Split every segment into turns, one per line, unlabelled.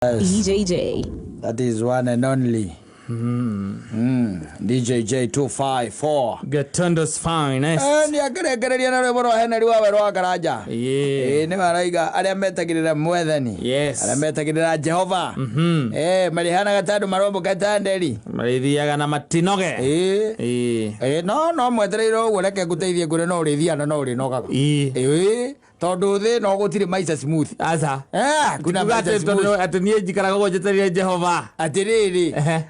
EJJ.
That is one and only. DJJ 254.
Gatundu's finest.
Nĩ akĩrekereria na rwĩmbo rwa Henry wa werũ wa Karanja.
Yeah.
Ĩĩ nĩ maraiga arĩa metagĩrĩra Mwathani.
Yes.
Arĩa metagĩrĩra Jehova. Eh, marĩhanaga ta andũ marombũka ta nderi.
Marĩthiaga na matinoge.
Ĩĩ.
Ĩĩ.
Ĩĩ no no mwetereire ũguo reke ngũteithie ngwĩre no ũrĩthiaga na no ũrĩnogaga.
Ĩĩ.
Ĩĩ tondũ thĩ no gũtirĩ maica smooth.
Aca.
Eh, kuna
Kuga
maica
atĩ
smooth.
tondũ atĩ niĩ njikaraga ũguo njetereire Jehova.
Atĩrĩrĩ.
Ehe.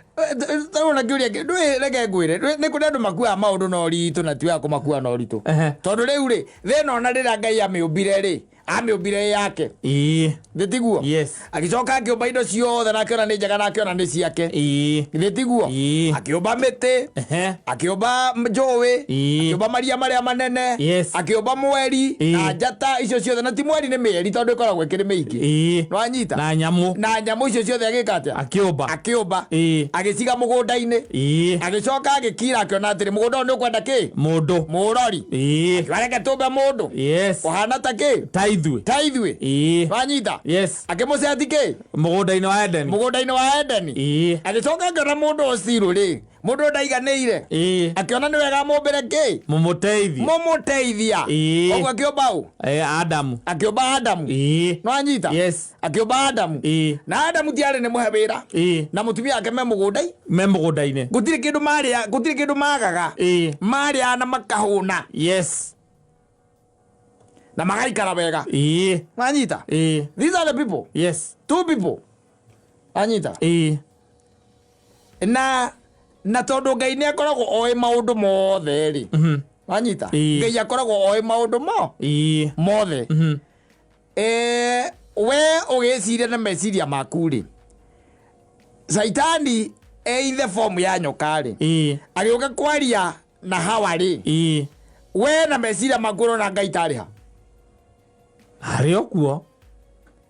Tarona kĩũria kĩ- ndũĩ reke ngwĩre ndũĩ- nĩ kũrĩ andũ makuaga maũndũ na ũritũ na ti wega kũmakua na ũritũ.
Ehe.
Tondũ rĩu rĩ thĩ ĩno ona rĩrĩa Ngai amĩũmbire rĩ amĩũmbire ĩ yake.
Ĩĩ.
Thĩ tiguo?
Yes.
Agĩcoka akĩũmba indo ciothe na akĩona nĩ njega na akĩona nĩ ciake.
Ĩĩ.
Thĩ tiguo?
Ĩĩ.
Akĩũmba mĩtĩ.
Ehe.
Akĩũmba njũĩ.
Ĩĩ.
Akĩũmba maria marĩa manene.
Yes.
Akĩũmba mweri
Ĩĩ.
na njata icio ciothe na ti mweri nĩ mĩeri tondũ ĩkoragwo ĩkĩrĩ mĩingĩ.
Ĩĩ.
Nĩwanyita?
Na nyamũ.
Na nyamũ icio ciothe agĩka atĩa?
Akĩũmba.
Akĩũmba.
Ĩĩ.
Agĩciga mũgũnda-inĩ.
Ĩĩ.
Agĩcoka agĩkira akĩona atĩrĩ mũgũnda ũyũ nĩ ũkwenda kĩ?
Mũndũ.
Mũrori.
Ĩĩ.
Akiuga reke tũmbe mũndũ.
Yes.
Ũhana ta kĩ?
Ta ithuĩ.
Ta ithuĩ.
Ĩĩ.
Wanyita?
Yes.
Akĩmũceti kĩ?
Mũgũnda-inĩ wa Edeni.
Mũgũnda-inĩ wa Edeni.
Ĩĩ.
Agĩcoka akĩona mũndũ ũcirũ rĩ, mũndũ ũyũ ndaiganĩire.
Ĩĩ.
Akĩona nĩ wega amũmbĩre kĩ?
Mũmũteithie.
Mũmũteithia.
Ĩĩ.
Koguo akĩũmba ũ?
Adamu.
Akĩũmba Adamu.
Ĩĩ.
Nĩwanyita?
Yes.
Akĩũmba Adamu.
Ĩĩ.
Na Adamu ti arĩ nĩ mũhe wĩra.
Ĩĩ.
Na mũtumia wake me mũgũnda-inĩ.
Me mũgũnda-inĩ.
Gũtirĩ kĩndũ marĩa, gũtirĩ kĩndũ magaga.
Ĩĩ.
Marĩaga na makahũna.
Yes.
Na magaikara wega.
Ĩĩ.
Wanyita?
Ĩĩ.
These are the people.
Yes.
Two people. Wanyita?
Ĩĩ.
Na na tondũ Ngai nĩ akoragwo oĩ maũndũ mothe rĩ. Wanyita?
Ĩĩ.
Ngai akoragwo oĩ maũndũ mo
Ĩĩ.
mothe. We ũgĩciria na meciria maku rĩ, Caitani e in the form ya nyoka rĩ,
Ĩĩ.
agĩũka kwaria na Hawa rĩ,
Ĩĩ.
we na meciria maku ũrona Ngai tarĩ ha?
Harĩ o kuo.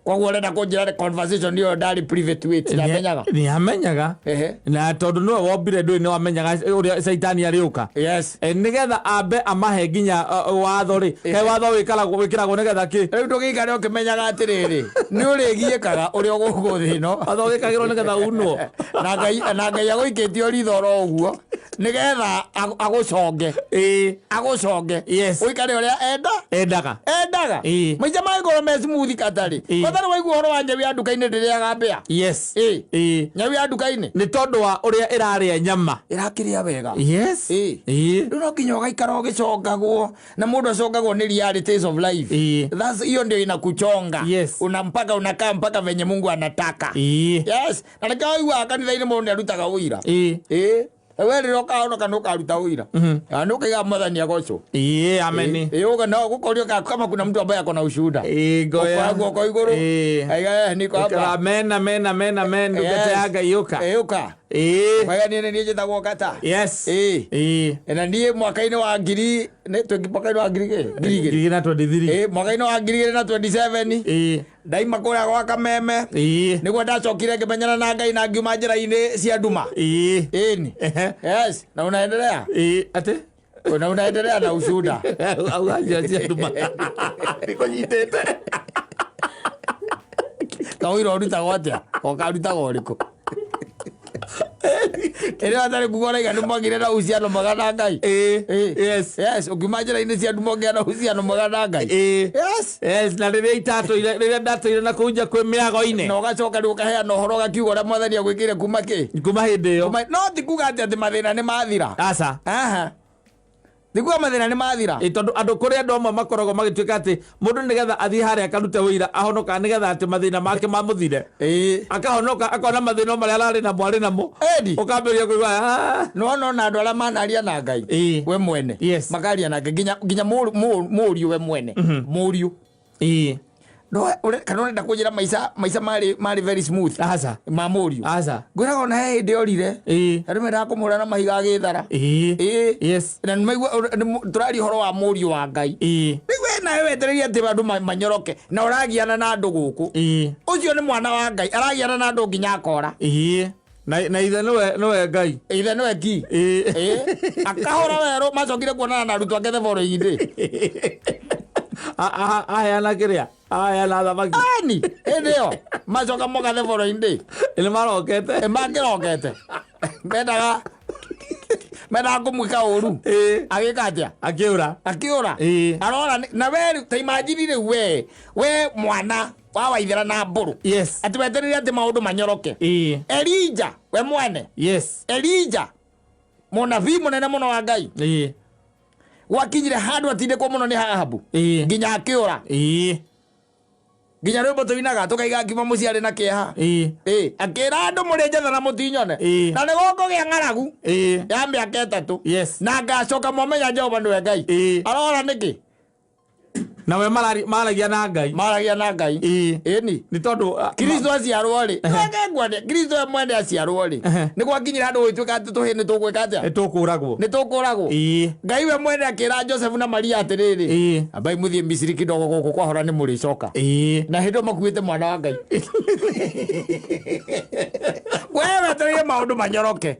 Koguo ũrenda kũnjĩra conversation ĩyo ndarĩ private to it, ndamenyaga.
Nĩ amenyaga.
Ehe.
Na tondũ nĩwe wombire ndũĩ nĩ wamenyaga ũrĩa Caitani arĩũka.
Yes.
Nĩgetha ambe amahe nginya watho rĩ, he watho wĩkĩragwo wĩkĩragwo nĩgetha kĩ?
Rĩu ndũgĩikare ũkĩmenyaga atĩrĩrĩ, nĩ ũrĩgiĩkaga ũrĩ o gũkũ thĩ ĩno.
Watho wĩkagĩrwo nĩgetha unwo.
Na Ngai na Ngai agũikĩtie o ritho oro ũguo nĩgetha agũconge.
Ĩĩ.
Agũconge.
Yes.
Ũikare ũrĩa enda.
Endaga.
Endaga.
Ĩĩ.
Maica mangĩkorwo me smooth katarĩ.
Ĩĩ.
Katarĩ waigua ũhoro wa nyau ya nduka-inĩ ndĩrĩaga mbĩa.
Yes.
Ĩĩ.
Ĩĩ.
Nyau ya nduka-inĩ.
Nĩ tondũ wa ũrĩa ĩrarĩa nyama.
Ĩrakĩrĩa wega.
Yes.
Ĩĩ.
Ĩĩ.
Rĩu no nginya ũgaikara ũgĩcongagwo na mũndũ acongagwo nĩ realities of life.
Ĩĩ.
That's hiyo ndio inakuchonga.
Yes.
Una mpaka unakaa mpaka venye Mungu anataka.
Ĩĩ.
Yes. Na nĩkĩo waiguaga kanitha-inĩ mũndũ nĩ arutaga ũira.
Ĩĩ.
Ĩĩ. We rĩrĩa ũkahonoka nĩ ũkaruta ũira. Na nĩ ũkaiga Mwathani agocwo.
Ĩĩ, ameni.
Ĩĩ, ũga no gũkorio kama kuna mtu ambaye ako na ushuhuda.
Ĩĩ, ngoya.
Ũkoya guoko igũrũ.
Ĩĩ.
Aiga niko hapa.
Amen, amen, amen, amen. Ndungata ya Ngai ũka.
Ĩĩ, ũka.
Ĩĩ.
Ũkaiga niĩ nĩ niĩ njĩtagwo Kata.
Yes.
Ĩĩ.
Ĩĩ.
Na niĩ mwaka-inĩ wa ngiri nĩ twenty mwaka-inĩ wa ngiri kĩ? Ngiri igĩrĩ.
2023.
Ĩĩ, mwaka-inĩ wa 2027.
Ĩĩ.
Ndaima kũrĩa gwa Kameme.
Ĩĩ.
Nĩguo ndacokire ngĩmenyana na Ngai na ngiuma njĩra-inĩ cia nduma.
Ĩĩ.
Ĩni.
Ehe.
Yes, na unaendelea?
Ĩĩ, atĩ?
Na unaendelea na ushuhuda.
Auga njĩra cia nduma. Ndikũnyitĩte.
Kawĩra ũrutagwo atĩa? Ũkarutagwo ũrĩkũ? Ĩrĩa atarĩ kuga ũraiga nĩ mwagire na uhusiano mwega na Ngai.
Ĩĩ.
Ĩĩ.
Yes.
Yes, ũkiuma njĩra-inĩ cia nduma ũngĩa na uhusiano mwega na Ngai.
Ĩĩ.
Yes.
Yes, na rĩrĩa itatũire rĩrĩa ndatũire na kũu nja kwĩ mĩago-inĩ.
Na ũgacoka rĩu ũkaheana ũhoro ũgakiuga ũrĩa Mwathani agwĩkĩire kuma kĩ?
Kuma hĩndĩ ĩyo.
No ti kuga atĩ atĩ mathĩna nĩ mathira.
Aca.
Aha. Ti kuga mathĩna nĩ mathira.
Ĩ, tondũ andũ kũrĩ andũ amwe makoragwo magĩtuĩka atĩ mũndũ nĩgetha athiĩ harĩa akarute ũira ahonoka nĩgetha atĩ mathĩna make mamũthire.
Ĩĩ.
Akahonoka akona mathĩna o marĩa ararĩ namo arĩ namo.
Edi.
Ũkambĩrĩria kũigua, "Ah."
Nĩwona ona andũ arĩa manaria na Ngai.
Ĩĩ.
We mwene.
Yes.
Makaria nake nginya nginya mũriũ we mwene. Mũriũ.
Ĩĩ.
No, kana ũrenda kũnjĩra maica maica marĩ marĩ very smooth.
Aca.
Ma mũriũ.
Aca.
Ngwĩraga ona he hĩndĩ orire.
Ĩĩ.
Andũ mendaga kũmũhũra na mahiga agĩthara.
Ĩĩ.
Ĩĩ.
Yes.
Na nĩmaigua tũraria ũhoro wa mũriũ wa Ngai.
Ĩĩ.
Rĩu we nawe wetereire atĩ andũ manyoroke na ũragiana na andũ gũkũ.
Ĩĩ.
Ũcio nĩ mwana wa Ngai aragiana na andũ nginya akora.
Ĩĩ. Na na ithe nĩwe nĩwe Ngai.
Ithe nĩwe ki.
Ĩĩ.
Ĩĩ. Akahora werũ macokire kuonana na arutwo ake the following day.
Aheana kĩrĩa aheana thamaki.
Ani hĩndĩ ĩyo macoka moka the following day.
Nĩ marokete.
Mangĩrokete mendaga kũmwĩka ũru. Agĩka atĩa?
Akĩũra.
Akĩũra. Arora na we rĩu ta imagine rĩu we mwana wa Waithera na Mbũrũ, atĩ wetereire atĩ maũndũ manyoroke. Elija we mwene, Elija mũnabii mũnene mũno wa Ngai, gwakinyire handũ atindĩkwo mũno nĩ Ahabu nginya akĩũra. Nginya rwĩmbo tũinaga tũkaiga ngiuma mũciĩ arĩ na kĩeha. Akĩra andũ mũrĩ njetha na mũtinyone, na nĩ gũkũgĩa ng'aragu ya mĩaka 3, na ngacoka mwamenya Jehova nĩwe Ngai. Arora nĩkĩ?
Na we maragia na Ngai.
Maragia na Ngai. Ĩni.
Nĩ tondũ
Kristo aciarwo rĩ, ngwende Kristo we mwene aciarwo rĩ, nĩ gwakinyire handũ gũgĩtuĩka atĩ tũhĩ nĩ tũgwĩka atĩa?
Nĩ tũkũragwo.
Nĩ tũkũragwo. Ngai we mwene akĩra Joseph na Maria atĩrĩrĩ, ambai mũthiĩ Misiri kidogo, gũkũ kwahora nĩ mũrĩcoka. Na hĩndĩ ĩyo makuĩte mwana wa Ngai. We wetereire maũndũ manyoroke,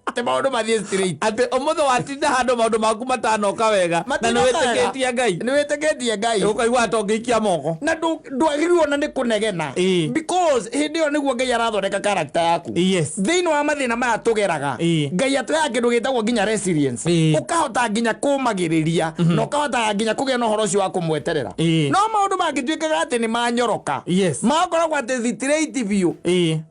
atĩ maũndũ mathiĩ straight.
Atĩ ũmũthĩ watinda handũ maũndũ maku matanoka wega na nĩ wĩtĩkĩtie Ngai.
Nĩ wĩtĩkĩtie Ngai.
Ũkaigua ta ũngĩikia moko.
Na ndwagĩrĩirwo ona nĩ kũnegena, because hĩndĩ ĩyo nĩguo Ngai arathondeka character yaku. Thĩinĩ wa mathĩna maya tũgeraga, Ngai atũheaga kĩndũ gĩtagwo nginya resilience. Ũkahota nginya kũmagĩrĩria na ũkahota nginya kũgĩa na ũhoro ũcio wa kũmweterera. No maũndũ mangĩtuĩkaga atĩ nĩ manyoroka, makoragwo atĩ straight biũ,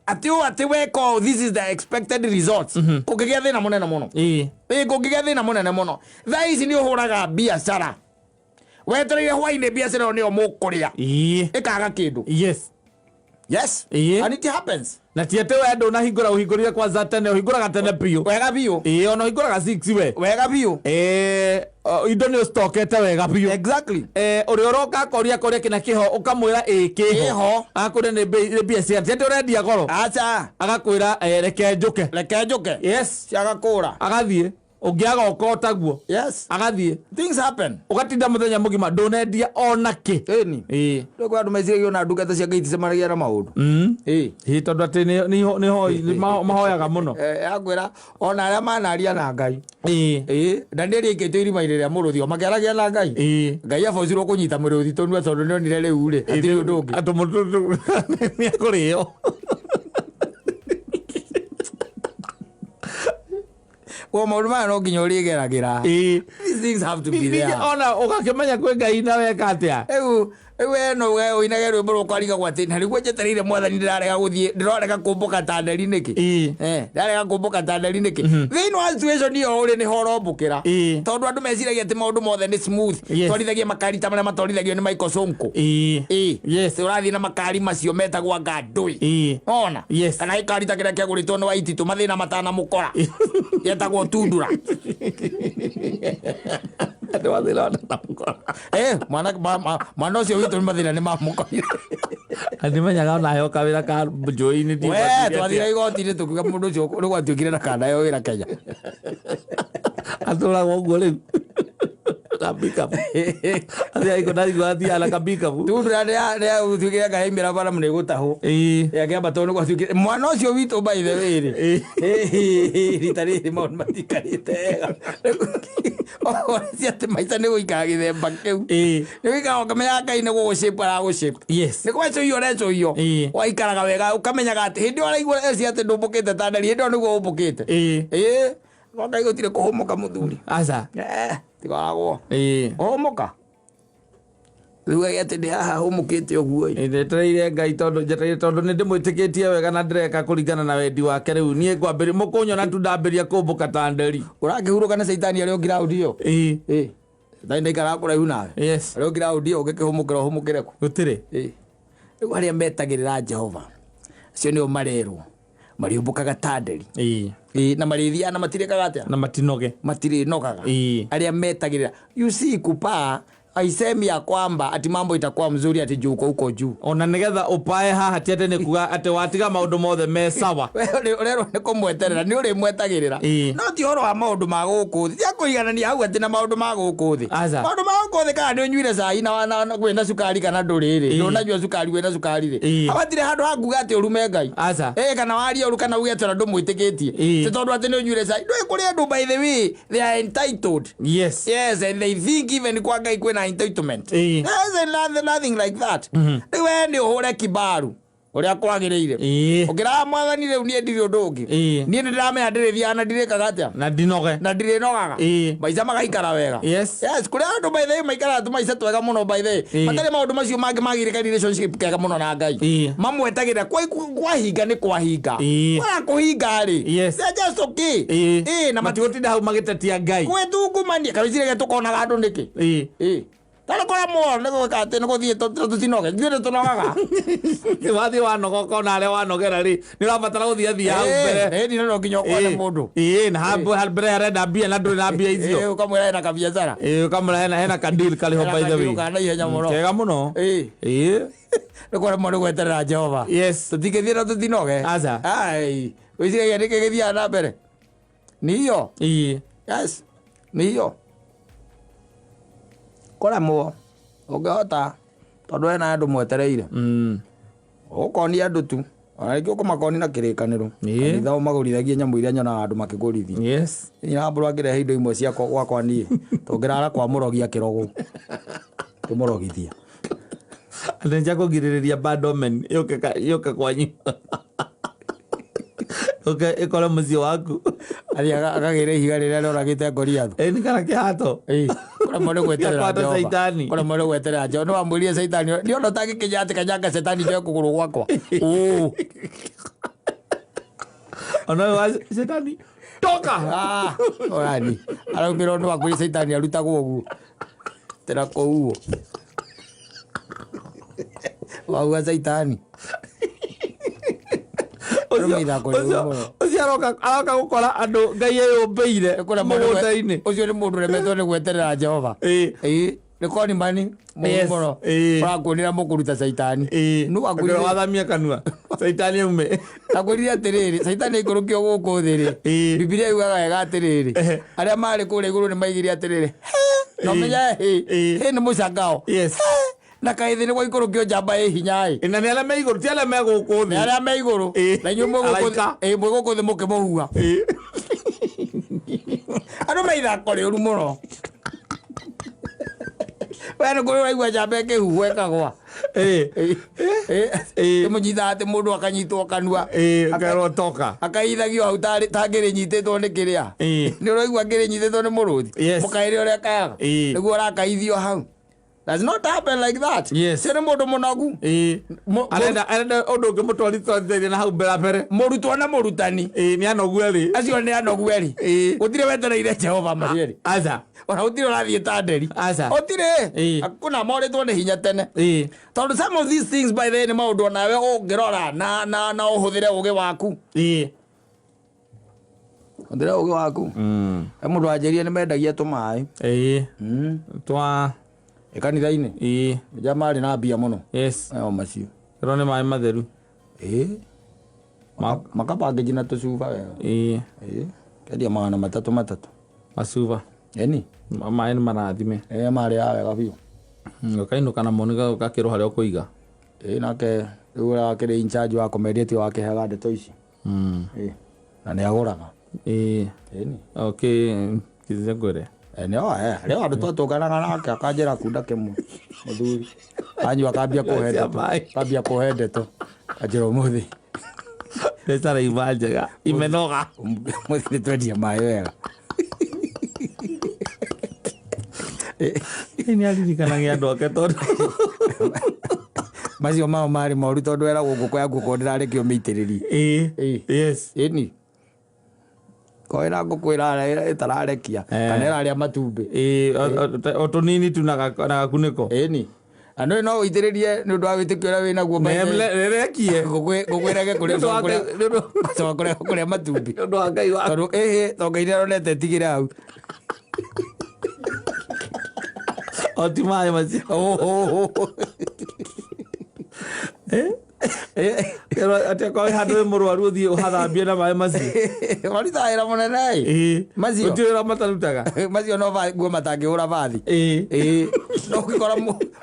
atĩ ũũ atĩ weka ũũ, this is the expected results, kũngĩgĩa thĩna mũnene mũno. Kũngĩgĩa thĩna mũnene mũno. Thaa ici nĩ ũhũraga biacara, wetereire hwainĩ biacara ĩyo nĩyo mũkũrĩa, ĩkaga kĩndũ. Yes. And it happens.
Na ti atĩ we ndũnahingũra, ũhingũrire kwanza tene, ũhingũraga tene biũ.
Wega biũ.
Ona ũhingũraga 6 we.
Wega biũ.
Indo nĩ ũcitokete wega biũ. Ũrĩa ũroka akoria kĩna kĩho, ũkamwĩra ĩĩ kĩho.
Kĩho.
Agakwĩra nĩ mbia cigana, ti atĩ ũrendia goro.
Aca.
Agakwĩra reke njũke.
Reke njũke. Ciagakũra.
Agathiĩ ũngĩ agoka o taguo. Agathiĩ.
Things happen.
Ũgatinda mũthenya mũgima ndũnendia ona kĩ.
Ĩni. Rĩu kwĩ andũ meciragia ona ndungata cia Ngai iticemanagia na maũndũ.
Ĩ tondũ atĩ nĩ mahoyaga mũno.
Yakwĩra ona arĩa manaria na Ngai. Danieli aikĩtio irima-inĩ rĩa mũrũthi o makĩaragia na Ngai. Ngai abocirwo kũnyita mũrũthi tũnua tondũ nĩonire rĩu rĩ hatirĩ ũndũ ũngĩ.
Atũ mũndũ nĩ ekũrĩo.
Kwa maũndũ maya no nginya ũrĩgeragĩra. These things have to be there.
Ningĩ ona ũgakĩmenya kwĩ Ngai na weka atĩa.
Rĩu we no we ũinage rwĩmbo rũkarigagwo atĩ na rĩguo njetereire Mwathani, ndĩrarega gũthiĩ, ndĩrarega kũmbũka ta nderi nĩkĩ? Ndĩrarega kũmbũka ta nderi nĩkĩ? Thĩinĩ wa situation ĩyo ũrĩ nĩho ũrombũkĩra. Tondũ andũ meciragia atĩ maũndũ mothe nĩ smooth. Twarithagia makari ta marĩa matwarithagio nĩ Michael Sonko. Ũrathiĩ na makari macio metagwo anga ndũĩ. Ona kana gĩkari ta kĩrĩa kĩagũrĩtwo nĩ Waititũ mathĩna matanamũkora, getagwo Tundura.
Andũ mathĩna matanamũkora.
Mwana ũcio witũ nĩ mathĩna nĩ mamũkorire.
Ndimenyaga ona heo kawĩra ka njũĩ-inĩ.
We twathire igoti-inĩ tũkiuga mũndũ ũcio nĩ gwatuĩkire na kanayo wĩra Kenya.
Atũraga ũguo rĩu na pickup, athiaga ndaigua athiaga na ka pickup.
Tundura nĩ yatuĩkire anga yaimĩra bara nĩ gũtahwo. Yakĩamba tondũ nĩ gwatuĩkire mwana ũcio witũ, by the way rĩ, rita rĩrĩ maũndũ matikarĩte wega. Cia atĩ maica nĩ gũikara gĩthemba kĩu, nĩ gũikara ũkĩmenyaga Ngai nĩ gũgũcĩpu aragũcĩpu, nĩ gwecũhio ũrecũhio. Waikaraga wega ũkamenyaga atĩ hĩndĩ ĩyo ũraigua eci atĩ ndũmbũkĩte ta nderi, hĩndĩ ĩyo nĩguo ũmbũkĩte. No Ngai gũtirĩ kũhũmũka mũthuri.
Aca.
Tikoragwo kũhũmũka rĩu atĩ ndĩ haha hũmũkĩte ũguo ĩ.
Njetereire Ngai tondũ njetereire tondũ nĩ ndĩmwĩtĩkĩtie wega na ndĩreka kũringana na wendi wake. Rĩu niĩ ngwambĩrĩria mũkũnyona tu ndambĩrĩria kũmbũka ta nderi.
Ũrakĩhurũka na caitani arĩ o ground ĩyo. Caitani ndaikaraga kũraihu nawe. Arĩ o ground ĩyo, ũngĩkĩhũmũkĩra ũhũmũkĩre kũ?
Gũtirĩ.
Rĩu arĩa metagĩrĩra Jehova acio nĩo marerwo mariũmbũkaga ta nderi. Na marĩthiaga na matirĩkaga atĩa?
Na matinoge.
Matirĩnogaga. Arĩa metagĩrĩra. You see, kupaa haisemi ya kwamba ati mambo itakuwa mzuri ati juu uko huko juu.
Ona nĩgetha ũpae haha ti atĩ nĩ kuga atĩ watiga maũndũ mothe me sawa.
We ũrerwo nĩ kũmweterera, nĩ ũrĩmwetagĩrĩra. No ti ũhoro wa maũndũ ma gũkũ thĩ, tia kũiganania hau atĩ na maũndũ ma gũkũ thĩ.
Aca.
Maũndũ ma gũkũ thĩ, kana nĩ ũnyuire cai na wĩna cukari kana ndũrĩ rĩ, ndũnanyua cukari, wĩna cukari rĩ, habatirĩ handũ ha kuga atĩ ũrume Ngai.
Aca.
Kana warie ũru kana uge atĩ ona ndũmwĩtĩkĩtie. Ti tondũ atĩ nĩ ũnyuire cai. Ndũĩ kũrĩ andũ, by the way, they are entitled. Yes, and they think even kwa Ngai kwĩna wĩna entitlement.
Ĩĩ.
There's nothing like that. Rĩu we nĩ ũhũre kibaru ũrĩa kwagĩrĩire. Ũngĩraga mwathani rĩu niĩ ndirĩ ũndũ ũngĩ. Niĩ nĩ ndĩramenya ndĩrĩthiaga na ndirĩkaga atĩa.
Na ndinoge.
Na ndirĩnogaga. Maica magaikara wega. Yes, kũrĩa andũ by the way maikaraga tũmaica twega mũno by the way. Matarĩ maũndũ macio mangĩ magirĩka relationship kega mũno na Ngai. Mamwetagĩrĩra kwahinga nĩ kwahinga. Kwara kũhinga rĩ. They're just okay. Ĩĩ, na
Matigũtinda hau magĩtetia Ngai.
Gwĩtungumania kana wĩciragia tũkonaga andũ nĩkĩ? Ĩĩ. Tarĩ kũrĩa muoyo nĩ gwĩka atĩ nĩ gũthiĩ tũtinoge, ithuĩ nĩ tũnogaga.
Wathiĩ wanoga ũkona harĩa wanogera rĩ, nĩ ũrabatara gũthiĩ athia hau mbere.
Ĩĩ, nĩ no nginya ũkone mũndũ.
Ĩĩ, na hau mbere arenda mbia na ndũrĩ na mbia icio.
Ĩĩ, ũkamwĩra hena kabiacara.
Ĩĩ, ũkamwĩra hena ka deal karĩ ho
Hena
by the
ka
way.
deal ka naihenya mũno.
Kega mũno.
Ĩĩ.
Ĩĩ.
Nĩ kũremwo nĩ gweterera Jehova. Tũtingĩthiĩ na tũtinoge.
Aca.
Ai, wĩciragia nĩkĩ gĩthiaga na mbere? Nĩ iyo.
Ĩĩ.
Yes, nĩ iyo. Kũremwo ũngĩhota tondũ hena andũ mwetereire. Ũkonia andũ tu. Ona rĩngĩ ũkũmakoni na kĩrĩkanĩro. Kanitha ũmagũrithagie nyamũ iria nyonaga andũ makĩgũrithia. Niĩ hambũrwo akĩrehe indo imwe ciakwa gwakwa niĩ. Tũngĩrara kwa mũrogi akĩrogwo. Tũmũrogithia.
Nĩ nja kũgirĩrĩria bad omen yũke kwanyu. Yũke ĩkore mũciĩ waku.
Athiĩ akagĩra ihiga rĩrĩa rĩoragĩte Goliath.
Ĩĩ, nĩ kana kĩhato.
Ĩĩ, kũremwo nĩ gweterera
Gĩakwata
Jehova.
Caitani.
Kũremwo nĩ gweterera Jehova. Nĩ wamwĩrire Caitani, nĩ ona ũtangĩkinya atĩ kanyanga Caitani njoe kũgũrũ gwakwa. Ũ.
Ona ũyũ wa Caitani, toka!
Ah, ũrani. Araumĩra ũndũ wakwĩrire Caitani arutagwo ũguo. Tĩra kũu. Wauga Caitani.
Ũcio aroka gũkora andũ Ngai eyũmbĩire mũgũnda-inĩ.
Ũcio nĩ mũndũ ũremetwo nĩ gweterera Jehova. Ĩĩ, nĩ koni mani mũru mũno. Ũrakuonera mũkũruta Caitani.
Nũ akwĩrire wathamia kanua Caitani aume.
Akwĩrire atĩrĩrĩ, Caitani aikũrũkio gũkũ thĩ rĩ. Bibilia yugaga wega atĩrĩrĩ, arĩa marĩ kũrĩa igũrũ nĩ maigire atĩrĩrĩ, na ũmenye hĩ, hĩ nĩ mũcangao. Na kaĩ thĩ nĩ gwaikũrũkio njamba ĩ hinya ĩ.
Na nĩ arĩa me igũrũ, ti arĩa me gũkũ thĩ.
Nĩ arĩa me igũrũ. Na inyuĩ mwĩ gũkũ
Araika.
thĩ, mwĩ gũkũ thĩ mũkĩmũhuha. Andũ me ithako rĩũru mũno. We nĩ kũrĩ ũraigua njamba ĩkĩhuhwo ĩkagwa. Ĩmũnyitaga atĩ mũndũ akanyitwo kanua.
Ũkerwo toka.
Akaithagio hau ta ngĩrĩ nyitĩtwo nĩ kĩrĩa. Nĩ ũraigua ngĩrĩ nyitĩtwo nĩ mũrũthi. Mũkaĩre ũrĩa kayaga. Nĩguo ũrakaithio hau. Does not happen like that. Ũcio nĩ mũndũ mũnogu.
Arenda ũndũ ũngĩ mũtwaritwarithĩrie na hau mbere mbere.
Mũrutwo na mũrutani.
Nĩ anogu erĩ.
Acio nĩ anogu erĩ. Gũtirĩ wetereire Jehova macio erĩ.
Aca.
Ona gũtirĩ ũrathiĩ ta nderi.
Aca.
Gũtirĩ. Kuna morĩtwo nĩ hinya tene. Tondũ some of these things by the way nĩ maũndũ onawe ũngĩrora na ũhũthĩre ũgĩ waku. Ũhũthĩre ũgĩ waku. He mũndũ wanjĩrire nĩ mendagia tũmaĩ.
Twa
Ĩ kanitha-inĩ. Nja marĩ na mbia mũno. O macio.
Ĩro nĩ maĩ matheru.
Makabangĩji na tũcuba wega. Kendia magana matatũ matatũ.
Macuba.
Ĩni.
Maĩ nĩ marathime.
Marĩaga wega biũ.
Ũkainũka namo nĩ gakĩrwo harĩa ũkũiga.
Nake rĩu ũrĩa wakĩrĩ in charge wa kũmendia tiwe wakĩheaga ndeto ici. Na nĩ agũraga. Ĩni.
Okay, kĩthĩe ngwĩre.
Nĩ oe, rĩu andũ twatũnganaga nake akanjĩra kunda kĩmwe mũthuri. Anyua akambia kũhe ndeto. Akambia kũhe ndeto. Anjĩra ũmũthĩ.
Biacara ima njega. Imenoga.
Ũmũthĩ nĩ twendia maĩ wega.
Nĩ aririkanagia andũ ake tondũ
macio mao marĩ moru tondũ eragwo ngũkũ yaku okorwo ndĩrarekio mĩitĩrĩrie. Ĩni. Korwo ĩna ngũkũ ĩtararekia kana ĩrarĩa matumbĩ.
O tũnini tu na gakunĩko.
Ĩni. Na nĩ no ũitĩrĩrie nĩ ũndũ wa wĩtĩkio ũrĩa wĩnaguo
Rerekie.
Ngũkũ ĩrege kũrĩa matumbĩ.
Nĩ ũndũ wa Ngai waku.
Tondũ ĩhĩ to Ngai nĩaronete tigĩre hau.
O ti maĩ macio. Atĩ akorwo wĩ handũ wĩ mũrwaru ũthiĩ ũhathambie na maĩ macio.
Marutaga wĩra mũnene ĩ. Macio.
Gũtirĩ wĩra matarutaga.
Macio no nguo matangĩhũra bathi. No ũngĩkora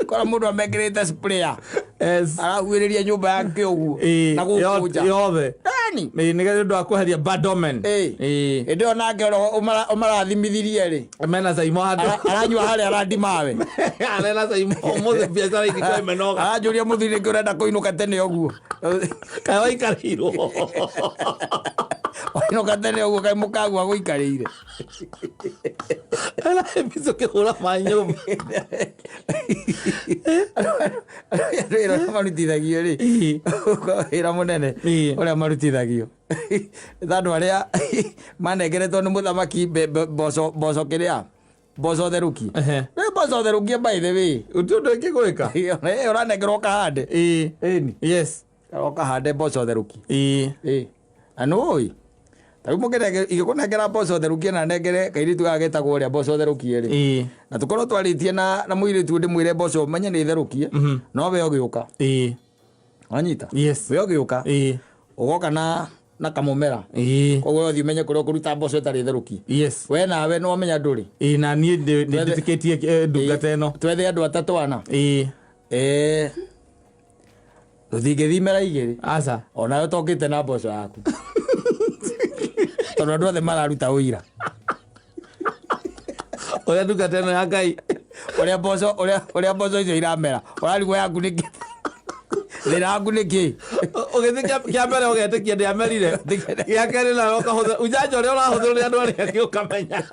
kora mũndũ amekĩrĩte sprayer. Arahuhĩrĩria nyũmba yake ũguo. Na gũkũ nja.
Yothe.
Ĩni.
Ĩĩ, nĩ ũndũ wa kweheria bad omen.
Ĩĩ.
Ĩĩ.
Hĩndĩ ĩyo nake ũrĩa ũmarathimithirie rĩ,
Mena Saimo handũ.
Aranyua harĩa arandimawe.
Arena Saimo ũmũthĩ biacara ingĩkorwo imenoga.
Aranjũria mũthuri nĩkĩ ũrenda kũinũka tene ũguo.
Kaĩ waikarĩirwo.
Wainũka tene ũguo kaĩ mũkagua gũikarĩire.
Ena episode kĩhũra maĩ nyũmba.
Wĩra ũrĩa marutithagio rĩ, wĩra mũnene ũrĩa marutithagio ta andũ arĩa manengeretwo nĩ mũthamaki mboco, mboco kĩrĩa, mboco therũkie. Rĩu mboco therũkie, by the way,
Gũtirĩ ũndũ ĩngĩ gwĩka.
Ũranengerwo ũkahande. Ĩni. Ũkahande mboco therũkie. Ĩĩ. Na nĩũĩ ta rĩu mũkĩnengera, ingĩkũnengera mboco therũkie na nengere kairĩtu gaka getagwo ũrĩa mboco therũkie rĩ, na tũkorwo twarĩtie na mũirĩtu ndĩmwĩre mboco menye nĩ therũkie, no we ũgĩũka. Wanyita?
Yes.
We ũgĩũka. Ũgoka na kamũmera. Koguo ũthiĩ ũmenye kũrĩa ũkũruta mboco ĩtarĩ therũkie. We nawe nĩ wamenya ndũrĩ.
Ĩĩ, na niĩ nĩ njĩtĩkĩtie ndungata ĩno.
Twethe andũ atatũ ana. Tũtingĩthimĩra igĩrĩ.
Aca.
Onawe tokĩte na mboco yaku. Tondũ andũ othe mararuta ũira.
Ũrĩa ndungata ĩno ya Ngai.
Ũrĩa mboco, ũrĩa mboco icio iramera. Ũrarigwo yaku nĩ kĩ? Thĩna waku nĩ kĩ?
Ũgĩthiĩ kĩa mbere ũgetĩkia ndĩamerire. Gĩa kerĩ nawe ũkahũthĩra ujanja ũrĩa ũrahũthĩrwo nĩ andũ arĩa angĩ ũkamenya.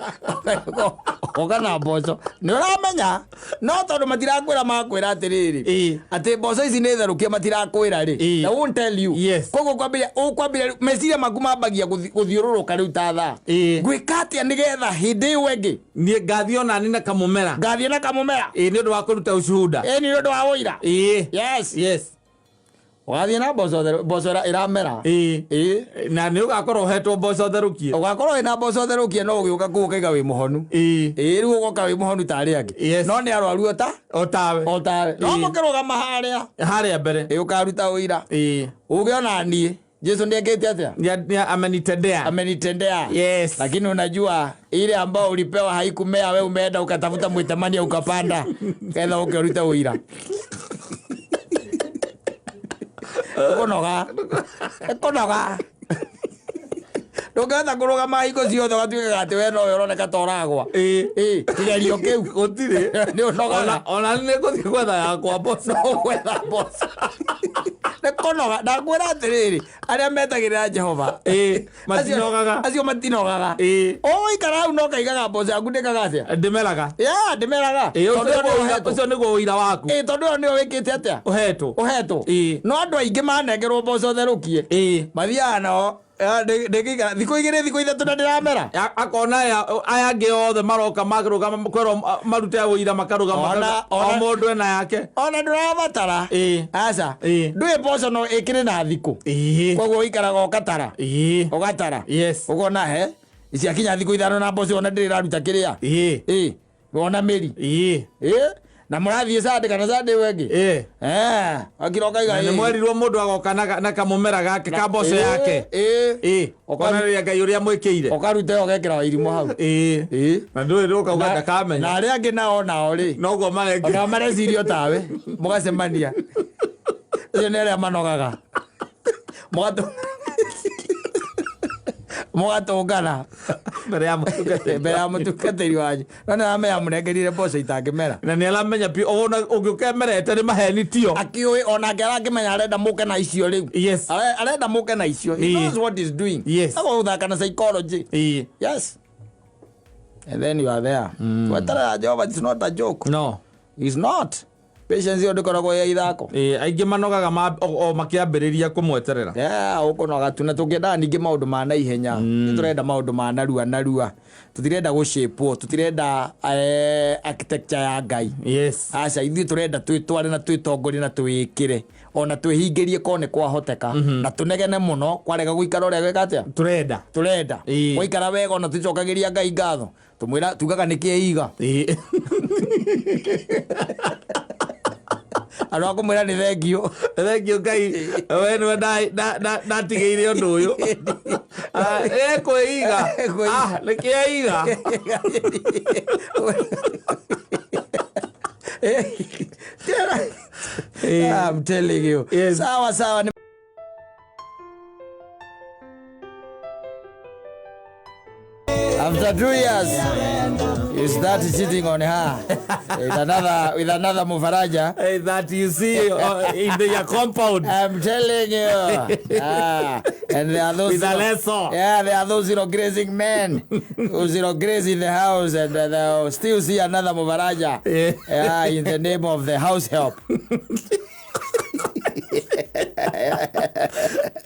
Ũka na mboco. Nĩ ũramenya. No tondũ matirakwĩra, makwĩra atĩrĩrĩ, atĩ mboco ici nĩ therũkie, matirakwĩra rĩ. They won't tell you. Koguo kwambĩrĩria, ũkwambĩrĩria meciria maku mambagia gũthiũrũrũka rĩu ta thaa. Ngwĩka atĩa nĩgetha hĩndĩ ĩyo ĩngĩ
Niĩ ngathiĩ ona ni na kamũmera.
Ngathiĩ na kamũmera.
Ĩĩ, nĩ ũndũ wa kũruta ushuhuda.
Ĩĩ, nĩ ũndũ wa ũira. Yes. Ũgathiĩ na mboco mboco ĩramera.
Ĩĩ. Na nĩ ũgakorwo ũhetwo mboco therũkie.
Ũgakorwo wĩna mboco therũkie, no ũgĩũka kũu ũkaiga wĩ mũhonu. Ĩĩ, rĩu ũgoka wĩ mũhonu ta arĩa angĩ. No nĩ arwaru ota
O tawe.
O tawe. No mũkĩrũgama harĩa.
Harĩa mbere.
Ĩĩ, ũkaruta ũira. Uge ona niĩ Jesu ndiye akĩte atĩa?
Nĩ amenitendea.
Amenitendea.
Yes.
Lakini unajua ile ambao ulipewa haikumea, we umeenda ukatafuta mwitamania ukapanda ketha uke urute ũira. Kunoga. Kunoga. Ndũngĩhota kũrũgama hingo ciothe ũgatuĩkaga atĩ we nowe ũroneka ta ũragwa. Ĩĩ, kĩgerio kĩu.
Gũtirĩ.
Nĩ ũnogaga.
Ona nĩ ngũthiĩ gwetha yakwa mboco.
No gwetha mboco. Nĩ kũnoga. Ndakwĩra atĩrĩrĩ, arĩa metagĩrĩra Jehova.
Matinogaga.
Acio matinogaga. Ũgũikara hau no kaigaga mboco yaku ndĩkaga atĩa?
Ndĩmeraga.
Yeah, ndĩmeraga.
Ĩĩ,
Tondũ
ũcio
ĩyo nĩyo
nĩguo
ũhetwo.
ũcio nĩguo ũira waku.
Ĩĩ, tondũ ĩyo nĩyo wĩkĩte atĩa?
Ũhetwo.
Ũhetwo. No andũ aingĩ manengerwo mboco therũkie. Mathiaga nao ndĩngĩikara thikũ 2, thikũ 3 na ndĩramera.
Akona aya angĩ othe maroka makarũgama kwĩrwo marute ũira makarũgama, o mũndũ ena yake.
Ona ndũrabatara. Aca. Ndũĩ mboco no ĩkĩrĩ na thikũ. Koguo ũikaraga ũgatara. Ũgatara. Ũkona he ciakinya thikũ 5 na mboco ona ndĩrĩ ĩraruta kĩrĩa. Ĩĩ. Wona mĩri. Ĩĩ. Na mũrathiĩ Sunday kana Sunday ĩyo ĩngĩ. Wakira ũkaiga
Na nĩ mwerirwo mũndũ agoka na kamũmera gake ka mboco yake. Ũkonania Ngai ũrĩa mwĩkĩire.
Ũkaruta ĩyo ũgekĩra wairimũ hau.
Na ndũĩ ũkauga ndakamenya.
Na arĩa angĩ nao nao rĩ.
Noguo mareka.
Onao mareciria o tawe. Mũgacemania. Ũcio nĩ arĩa manogaga. Mũgatũngana.
Mbere ya mũtungatĩri.
Mbere ya mũtungatĩri wanyu. No nĩ aramenya mũnengerire mboco itangĩmera.
Na nĩ aramenya biũ ona ũngĩũka emerete nĩ maheni tio.
Akĩũĩ onake arakĩmenya arenda mũke na icio rĩu. Arenda mũke na icio. He knows what he's doing. Agũthaka na psychology. Yes. And then you are there. Weterera Jehova, it's not a joke.
No.
It's not. Patience ĩyo ndĩkoragwo ya ithako.
Ĩĩ, aingĩ manogaga o makĩambĩrĩria kũmweterera.
Yeah, ũkũnoga tu. Na tũngĩendaga ningĩ maũndũ ma naihenya. Nĩ tũrenda maũndũ ma narua narua. Tũtirenda gũcĩpwo, tũtirenda architecture ya Ngai. Aca, ithuĩ tũrenda twĩtware na twĩtongorie na twĩĩkĩre. Ona twĩhingĩrie korwo nĩ kwahoteka. Na tũnegene mũno kwarega gũikara ũrĩa gwĩka atĩa?
Tũrenda.
Tũrenda. Gwaikara wega ona tũcokagĩria Ngai ngatho. Tũmwĩra tugaga nĩ kĩiga. Andũ a kũmwĩra nĩ thengio.
Thengio Ngai, we nĩwe ndatigĩire ũndũ ũyũ. Kwĩiga.
Kwĩiga.
Nĩ kĩiga.
I'm telling you.
Yes.
Sawa sawa. After 2 years, you start cheating on her with another mufaraja.
Hey, that you see in your compound.
I'm telling you. Ah, and there are those
With a leso.
Yeah, there are those zero grazing men who zero graze in the house and they'll still see another mufaraja. Yeah, in the name of the house help.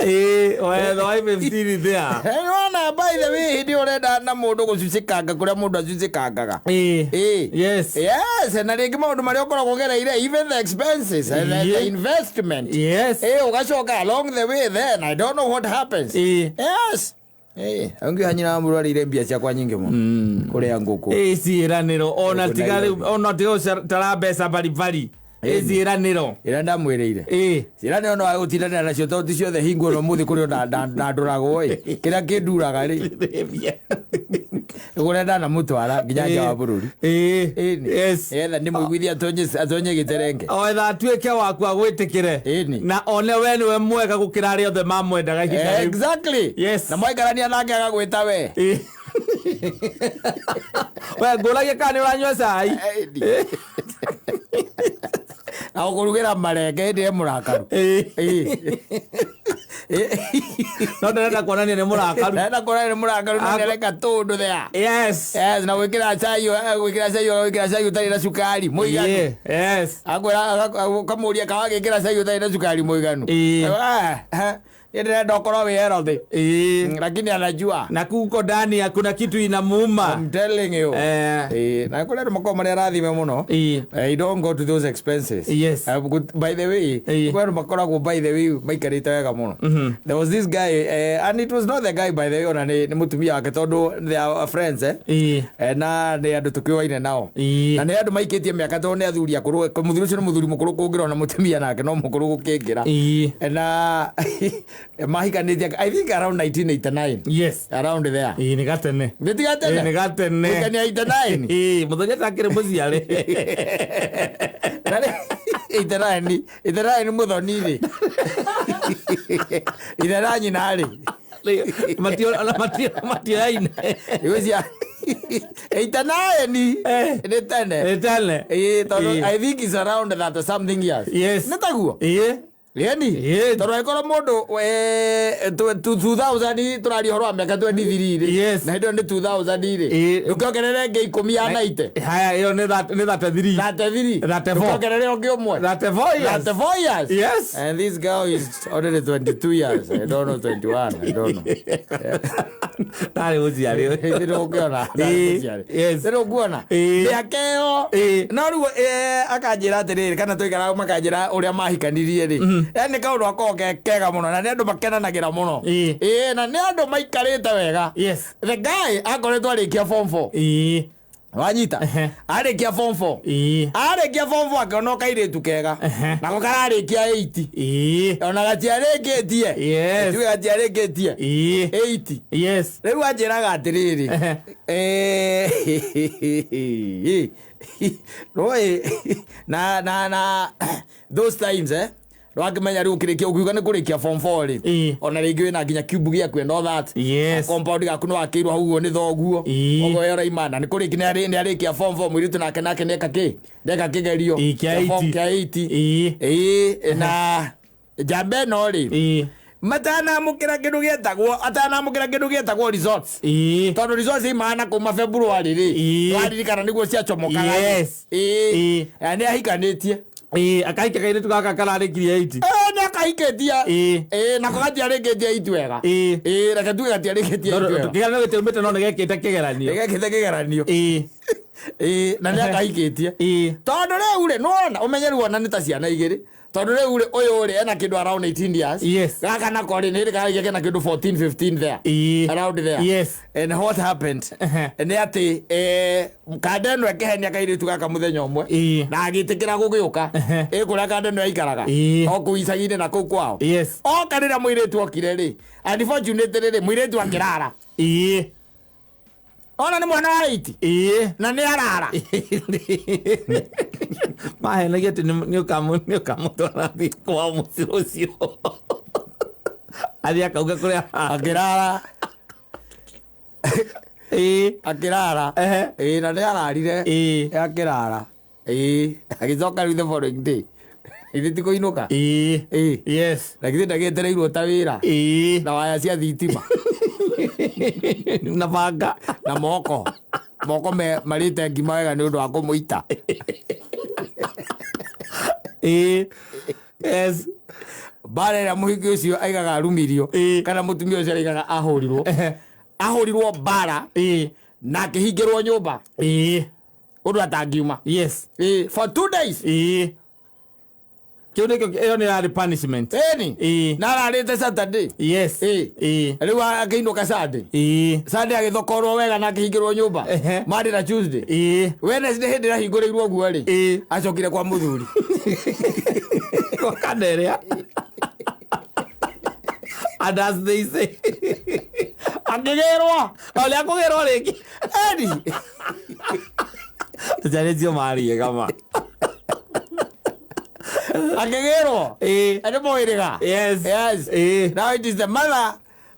Well, the wife is still there.
Nona, by the way, hĩndĩ ĩyo ũrenda na mũndũ gũcucĩkanga kũrĩa mũndũ acucĩkangaga. Yes, na rĩngĩ maũndũ marĩa ũkoragwo ũgereire, even the expenses and the investment. Ũgacoka along the way, then I don't know what happens. Yes. Ũngĩoha nyina wa mũrwarĩire mbia ciakwa nyingĩ mũno kũrĩa ngũkũ.
Ciĩranĩro ona
Gũkũ
tiga rĩu
Nairobi.
ona tiga gũtara mbeca baribari, ciĩranĩro.
Ĩrĩa ndamwĩrĩire. Ciĩranĩro no agũtindanĩra nacio tondũ ti ciothe hingo ĩno mũthĩ kũrĩ ona ndũragwo ĩ kĩrĩa kĩnduraga rĩ kũrĩa ndanamũtwara nginya nja wa bũrũri. Ĩni. Nĩgetha ndĩmũiguithie atonye gĩterenge.
Oetha atuĩke waku agwĩtĩkĩre na one we nĩwe mwega gũkĩra arĩa othe mamwendaga ihinda rĩu.
Na mwaikarania nake agagwĩta we.
We ngũragia kana nĩ ũranyua cai.
Ĩni. Na gũkũrugĩra marenge hĩndĩ ĩ mũrakaru.
No ndarenda kuonania nĩ mũrakaru.
Ndĩrenda kuonania nĩ mũrakaru na nĩareka tũndũ there. Yes, na gwĩkĩra cai ũtarĩ na cukari mũiganu. Akwĩra ũkamũria kana wagĩkĩra cai ũtarĩ na cukari mũiganu. Ah, ah, niĩ ndĩrenda ũkorwo wĩ healthy. Lakini anajua.
Na kuko ndani kuna kitu inamuuma.
I'm telling you. Na kũrĩ andũ makoragwo marĩ arathime mũno. You don't go to those expenses. By the way, kũrĩ andũ makoragwo, by the way, maikarĩte wega mũno. There was this guy, and it was not the guy, by the way, ona nĩ mũtumia wake tondũ they are friends, eh? Na nĩ andũ tũkĩũaine nao. Na nĩ andũ maikĩtie mĩaka tondũ nĩ athuri akũrũ. Mũthuri ũcio nĩ mũthuri mũkũrũ kũngĩra ona mũtumia nake no mũkũrũ gũkĩngĩra. Na mahikanĩtie, I think, around 1989. Around there.
Nĩ gatene.
Nĩ tiga tene?
Nĩ gatene.
Kũhikania 89.
Mũthenya takĩrĩ mũciare.
Na rĩ- 89 89 mũthoni rĩ ithe na nyina rĩ
Matioyaine.
Igũcia 89 nĩ tene.
Nĩ tene.
Tondũ I think it's around that something years. Nĩ taguo. Ĩni. Tondũ angĩkorwo mũndũ 2000 tũraria ũhoro wa mĩaka 23 rĩ. Na hĩndĩ ĩyo nĩ 2000 rĩ. Ndũkĩongerere ĩngĩ 10 ya 90.
Haya, ĩyo nĩ 33.
33.
34.
Ndũkĩongerere ũngĩ ũmwe.
34 years.
34 years. And this girl is already 22 years. I don't know, 21. I don't know.
Ndarĩ mũciare.
Nĩũkuona. Nĩũkuona. Mĩaka ĩyo. No rĩu akanjĩra atĩrĩrĩ kana tũikaraga makanjĩra ũrĩa mahikanirie rĩ. Nĩ kaũndũ gakoragwo ke kega mũno na nĩ andũ makenanagĩra mũno. Na nĩ andũ maikarĩte wega. The guy akoretwo arĩkia form 4. Wanyita? Arĩkia form 4. Arĩkia form 4 akĩona kairĩtu kega. Nako kararĩkia 80. Ona gatiarĩkĩtie. Tuge gatiarĩkĩtie. 80. Rĩu anjĩraga atĩrĩrĩ. Nĩũĩ na those times wakimenya rĩu ũkĩrĩkia ũkiuga nĩ kũrĩkia form 4 rĩ ona rĩngĩ wĩna nginya cube gĩaku and all that. Compound gaku nĩ wakĩirwo hau ũguo nĩ thoguo. Ũguo we ũraima na nĩ kũrĩkia nĩ arĩkia form 4 mũirĩtu nake nĩeka kĩ nĩeka kĩgerio
Kĩa
kĩa form
80.
kĩa 80. Na njamba ĩno rĩ matanamũkĩra kĩndũ gĩetagwo atanamũkĩra kĩndũ gĩetagwo results tondũ results imana kuma February rĩ waririkana nĩguo ciacomokaga. Nĩ ahikanĩtie.
Akahikia kairĩtu gaka kararĩkirie 80.
Nĩ akahikĩtie. Nako gatiarĩkĩtie itu wega. Reke tuge gatiarĩkĩtie itu wega.
Kĩgeranio gĩtiumĩte no nĩgekĩte kĩgeranio.
Nĩgekĩte kĩgeranio. Na nĩ akahikĩtie tondũ rĩu rĩ nĩwona ũmenye rĩu ona nĩ ta ciana igĩrĩ tondũ rĩu rĩ ũyũ rĩ ena kĩndũ around 18 years. Gaka nako rĩ nĩ karĩkia kena kĩndũ 14 15 there. Around there. And what happened nĩ atĩ kanda ĩno ĩkĩhenia kairĩtu gaka mũthenya ũmwe na agĩtĩkĩra gũgĩũka ĩ kũrĩa kanda ĩno yaikaraga o kũu icagi-inĩ na kũu kwao. Oka rĩrĩa mũirĩtu okire rĩ, unfortunately rĩ, mũirĩtu akĩrara. Ona nĩ mwana wa 80 na nĩ arara.
Mahenagia atĩ nĩ ũkamũtwara thiĩ kwao mũciĩ ũcio athiĩ akauga kũrĩa
Akĩrara. Akĩrara. Ĩĩ, na nĩ ararire. Akĩrara. Ĩĩ, agĩcoka rĩu the following day. Ithe ti kũinũka. Ĩĩ. Na githĩ ndagĩetereirwo ta wĩra. Na waya cia thitima.
Na banga.
Na moko. Moko me marĩte ngima wega nĩ ũndũ wa kũmũita.
Yes.
Mbara ĩrĩa mũhiki ũcio aigaga arumirio kana mũtumia ũcio aigaga ahũrirwo. Ahũrirwo mbara na akĩhingĩrwo nyũmba. Ũndũ atangiuma. Ĩĩ, for 2 days.
Kĩu nĩkĩo ĩyo nĩ yarĩ punishment.
Ĩni. Na ararĩte Saturday. Ĩĩ. Rĩu akĩinũka Sunday. Sunday agĩthokorwo wega na akĩhingĩrwo nyũmba. Monday na Tuesday. Wednesday hĩndĩ ĩrĩa ahingũrĩirwo ũguo rĩ. Acokire kwa mũthuri.
Kwa kaneria. And as they say.
Akĩgĩrwo.
Ũrĩa kũgĩrwo rĩngĩ.
Eni.
Njarĩtio mariega ma.
Akĩgĩrwo. Nĩ mũhĩrĩga.
Yes.
Yes. Now it is the mother,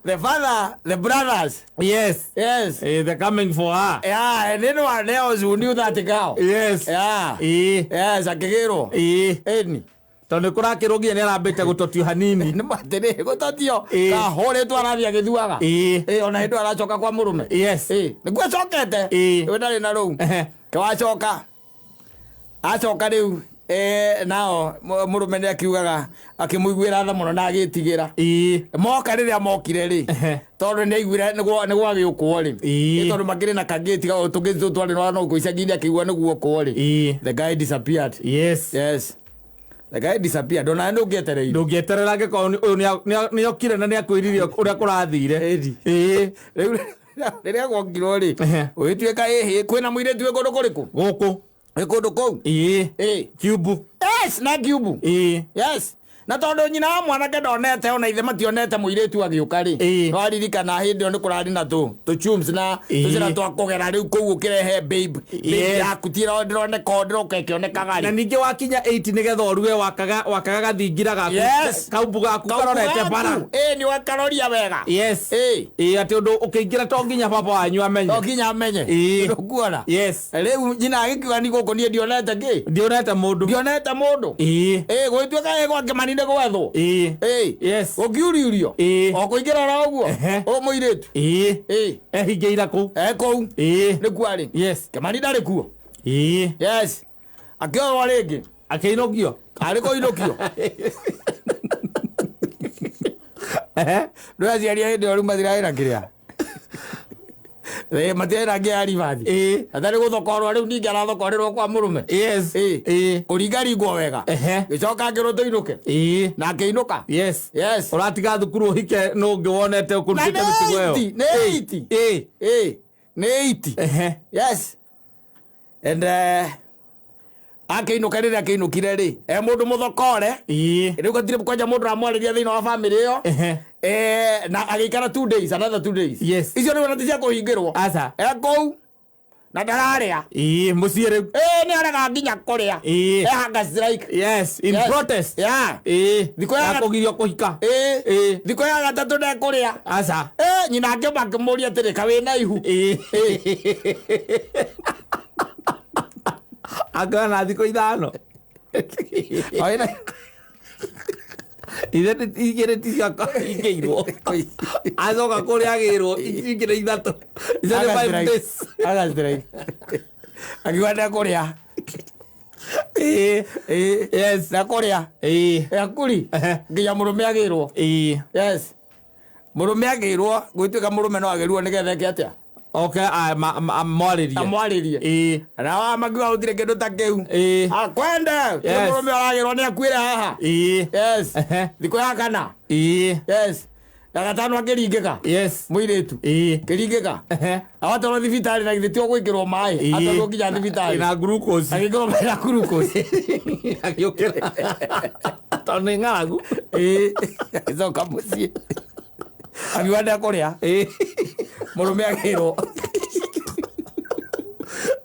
the father, the brothers.
Yes.
Yes.
They're coming for her.
Yeah, and anyone else who knew that girl.
Yes.
Yeah. Yes, akĩgĩrwo. Eni.
Tondũ nĩ kũrakĩrwo nginya nĩ arambĩte gũtotio hanini.
Nĩ matĩrĩ gũtotio. Kahũrĩtwo arathiĩ agĩthuaga. Ona hĩndĩ aracoka kwa mũrũme.
Yes.
Nĩguo acokete. We ndarĩ na rũu. Kĩwacoka. Acoka rĩu nao mũrũme nĩ akiugaga akĩmũiguĩra tha mũno na agĩtigĩra. Moka rĩrĩa mokire rĩ. Tondũ nĩ aiguire nĩ gwagĩũkwo rĩ. Tondũ makĩrĩ na kagĩti ga tũgĩti tũtũ twarĩ na gũkũ icagi-inĩ akĩigua nĩ guokwo rĩ. The guy disappeared.
Yes.
Yes. The guy disappeared. Ona ndũngĩetereire.
Ndũngĩeterera angĩkorwo ũyũ nĩ okire na nĩ akwĩrire ũrĩa kũrathire.
Rĩu rĩrĩa gwokirwo rĩ, ũgĩtuĩka ĩhĩ kwĩna mũirĩtu wĩ kũndũ kũrĩkũ?
Gũkũ.
Wĩ kũndũ kũu?
Kiumbu.
Yes, na Kiumbu. Yes. Na tondũ nyina wa mwanake ndonete ona ithe mationete mũirĩtu agĩũka rĩ. Nĩwaririkana hĩndĩ ĩyo nĩ kũrarĩ na tũ chums na tũcĩra twa kũgera rĩu kũu ũkĩrehe babe. Babe yaku ti ndĩroneka o ndĩroka ĩkĩonekaga rĩ.
Na ningĩ wakinya 8 nĩgetha ũruge wakaga gathingira gaku. Kaumbu gaku karorete bara.
Nĩ wakaroria wega.
Yes. Atĩ ũndũ ũkĩingĩra to nginya baba wanyu amenye.
To nginya amenye. Ndũkuona.
Yes.
Rĩu nyina agĩkiuga ni gũkũ niĩ ndionete kĩ?
Ndionete mũndũ.
Ndionete mũndũ. Gũgĩtuĩka ĩ gwa Kĩmani nĩ gwethwo.
Yes.
Gũkiuriurio. O kũingĩra oro ũguo. Ũ mũirĩtu.
Ehingĩire kũu.
Kũu. Nĩkuo arĩ.
Yes.
Kĩmani ndarĩ kuo. Yes. Akĩoywo rĩngĩ.
Akĩinũkio.
Arĩ kũinũkio. Ndũ aciari a hĩndĩ ĩyo rĩu matirarĩ na kĩrĩa. Matirarĩ na ngĩa ya ribathi. Atarĩ gũthokorwo rĩu ningĩ arathokorerwo kwa mũrũme.
Yes.
Kũringaringwo wega. Gĩcoka akĩrwo tũinũke. Na akĩinũka.
Yes.
Yes.
Ũratiga thukuru ũhike nũ ũngĩ wonete ũkũrutĩte mĩtugo ĩyo.
Nĩ 80. Nĩ 80. Yes. And akĩinũka rĩrĩa akĩinũkire rĩ, mũndũ mũthokore. Rĩu gatirĩ kwanja mũndũ aramwarĩria thĩinĩ wa family ĩyo. Na agĩikara 2 days, another 2 days.
Yes.
Icio rĩu ona ti cia kũhingĩrwo.
Aca.
Kũu. Na ndararĩa.
Mũciĩ rĩu.
Nĩ arega nginya kũrĩa. Hunger strike.
Yes, in
Yes.
protest.
Yeah. Thikũ ya
Ya kũgirio kũhika.
Thikũ ya gatatũ ndekũrĩa.
Aca.
Nyina akĩamba akĩmũria atĩrĩ, ka wĩna ihu?
Angĩona na thikũ 5. Ithe igĩrĩ ti cia kũhingĩirwo. Acoka kũrĩa agĩrwo igĩrĩ ithatũ. Icio nĩ 5 days.
Hunger strike. Akiuga ndekũrĩa.
Yes.
Ndekũrĩa. Akuri. Nginya mũrũme agĩrwo. Yes. Mũrũme agĩrwo, gwĩtuĩka mũrũme no agĩrwo nĩgetha eke atĩa?
Okay, amwarĩrie.
Amwarĩrie. Na wa makiuga gũtirĩ kĩndũ ta kĩu. Akwende.
Yes.
Mũrũme ũragĩrwo nĩ akuĩre haha. Yes. Thikũ ya kana. Yes. Na gatano akĩringĩka.
Yes.
Mũirĩtu. Kĩringĩka. Awatwarwo thibitarĩ na githĩ ti ũgwĩkĩrwo maĩ. Atwarwo nginya thibitarĩ.
Na glucose.
Agĩkĩrwo maĩ na glucose.
Agĩũkĩra. Tondũ nĩ ng'aragu.
Agĩcoka mũciĩ. Akiuga ndekũrĩa. Mũrũme agĩrwo.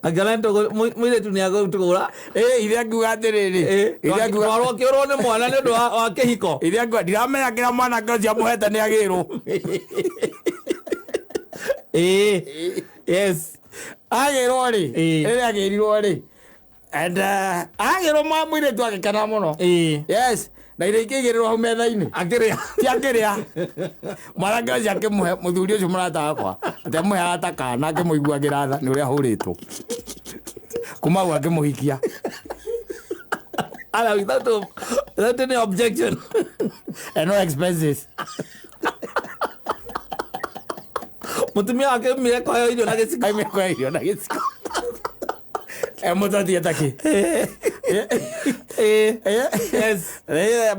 Angĩona mũirĩtu nĩ agũtũgũra.
Ithe akiuga atĩrĩrĩ. Ithe akiuga
Twarwo akĩũrwo nĩ mwana nĩ ũndũ wa kĩhiko.
Ithe akiuga ndiramenya kĩrĩa mwanake ũcio amũhete nĩ agĩrwo.
Yes.
Agĩrwo rĩ, rĩrĩa agĩrirwo rĩ, and agĩrwo mũirĩtu agĩkena mũno. Yes, na irio ikĩigĩrĩrwo hau metha-inĩ.
Akĩrĩa.
Ti akĩrĩa. Mwanake ũcio akĩmũhe mũthuri ũcio mũrata wakwa, atĩ amũheaga ta kana akĩmũiguagĩra tha nĩ ũrĩa ahũrĩtwo. Kuma hau akĩmũhikia.
Ala, without any objection.
And no expenses.
Mũtumia wake aumire kũheo irio na gĩciko.
Aumire kũheo irio na gĩciko. Mũtotie taki.
Yes.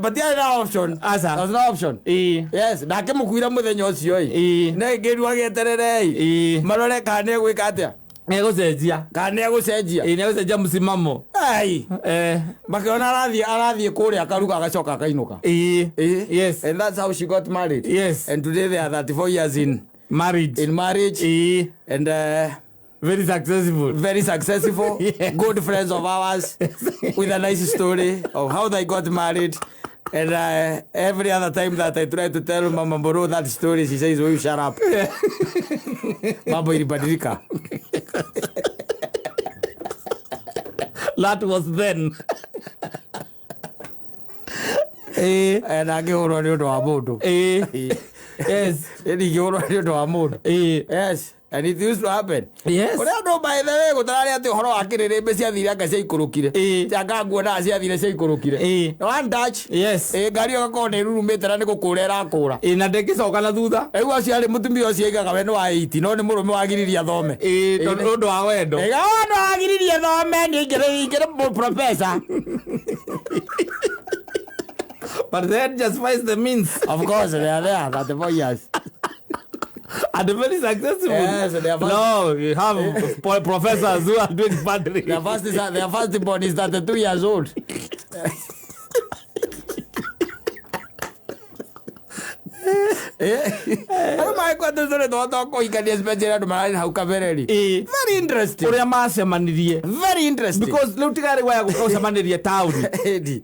But there no option.
Aca.
There's no option. Yes, na akĩmũkuira mũthenya ũcio ĩ. Na ngĩrwo agĩeterere ĩ. Marore kana nĩ egwĩka atĩa.
Nĩ egũcenjia.
Kana nĩ egũcenjia.
Nĩ egũcenjia msimamo.
Ai. Makĩona arathiĩ kũrĩa akaruga agacoka akainũka.
Yes.
And that's how she got married.
Yes.
And today they are 34 years in
marriage.
In marriage. And
very successful.
Very successful.
Yes.
Good friends of ours with a nice story of how they got married. And every other time that I try to tell Mama Mburu that story, she says, will you shut up? Mambo ilibadilika.
That was then.
Na ngĩhũrwo nĩ ũndũ wa mũndũ.
Yes.
Ngĩhũrwo nĩ ũndũ wa mũndũ. Yes. And it used to happen.
Yes.
Ũrĩa andũ by the way gũtararĩ atĩ ũhoro wa kĩrĩrĩmbĩ ciathire anga ciaikũrũkire. Anga nguonaga ciathire ciaikũrũkire. One touch.
Yes.
Ngari ĩyo ĩgakorwo nĩ ĩrurumĩte na nĩ gũkũra ĩrakũra.
Na ndĩngĩcoka na thutha.
Rĩu acio arĩ mũtumia ũcio aigaga we nĩ wa 80 no nĩ mũrũme wagiririe athome.
Tondũ ũndũ wa wendo.
Aigaga no wagiririe athome nĩ ingĩrĩ professor.
But then justifies the means.
Of course, they are there, 34 years.
And very successful.
Yes, they are first.
No, you have professors who are doing badly.
Their first born is 32 years old. Andũ magĩkua tũcũrĩ twao twa kũhikania especially andũ mararĩ hau kabere-rĩ. Very interesting.
Ũrĩa macemanirie.
Very interesting.
Because rĩu tigarĩ waya gũka ũcemanĩrie taũni.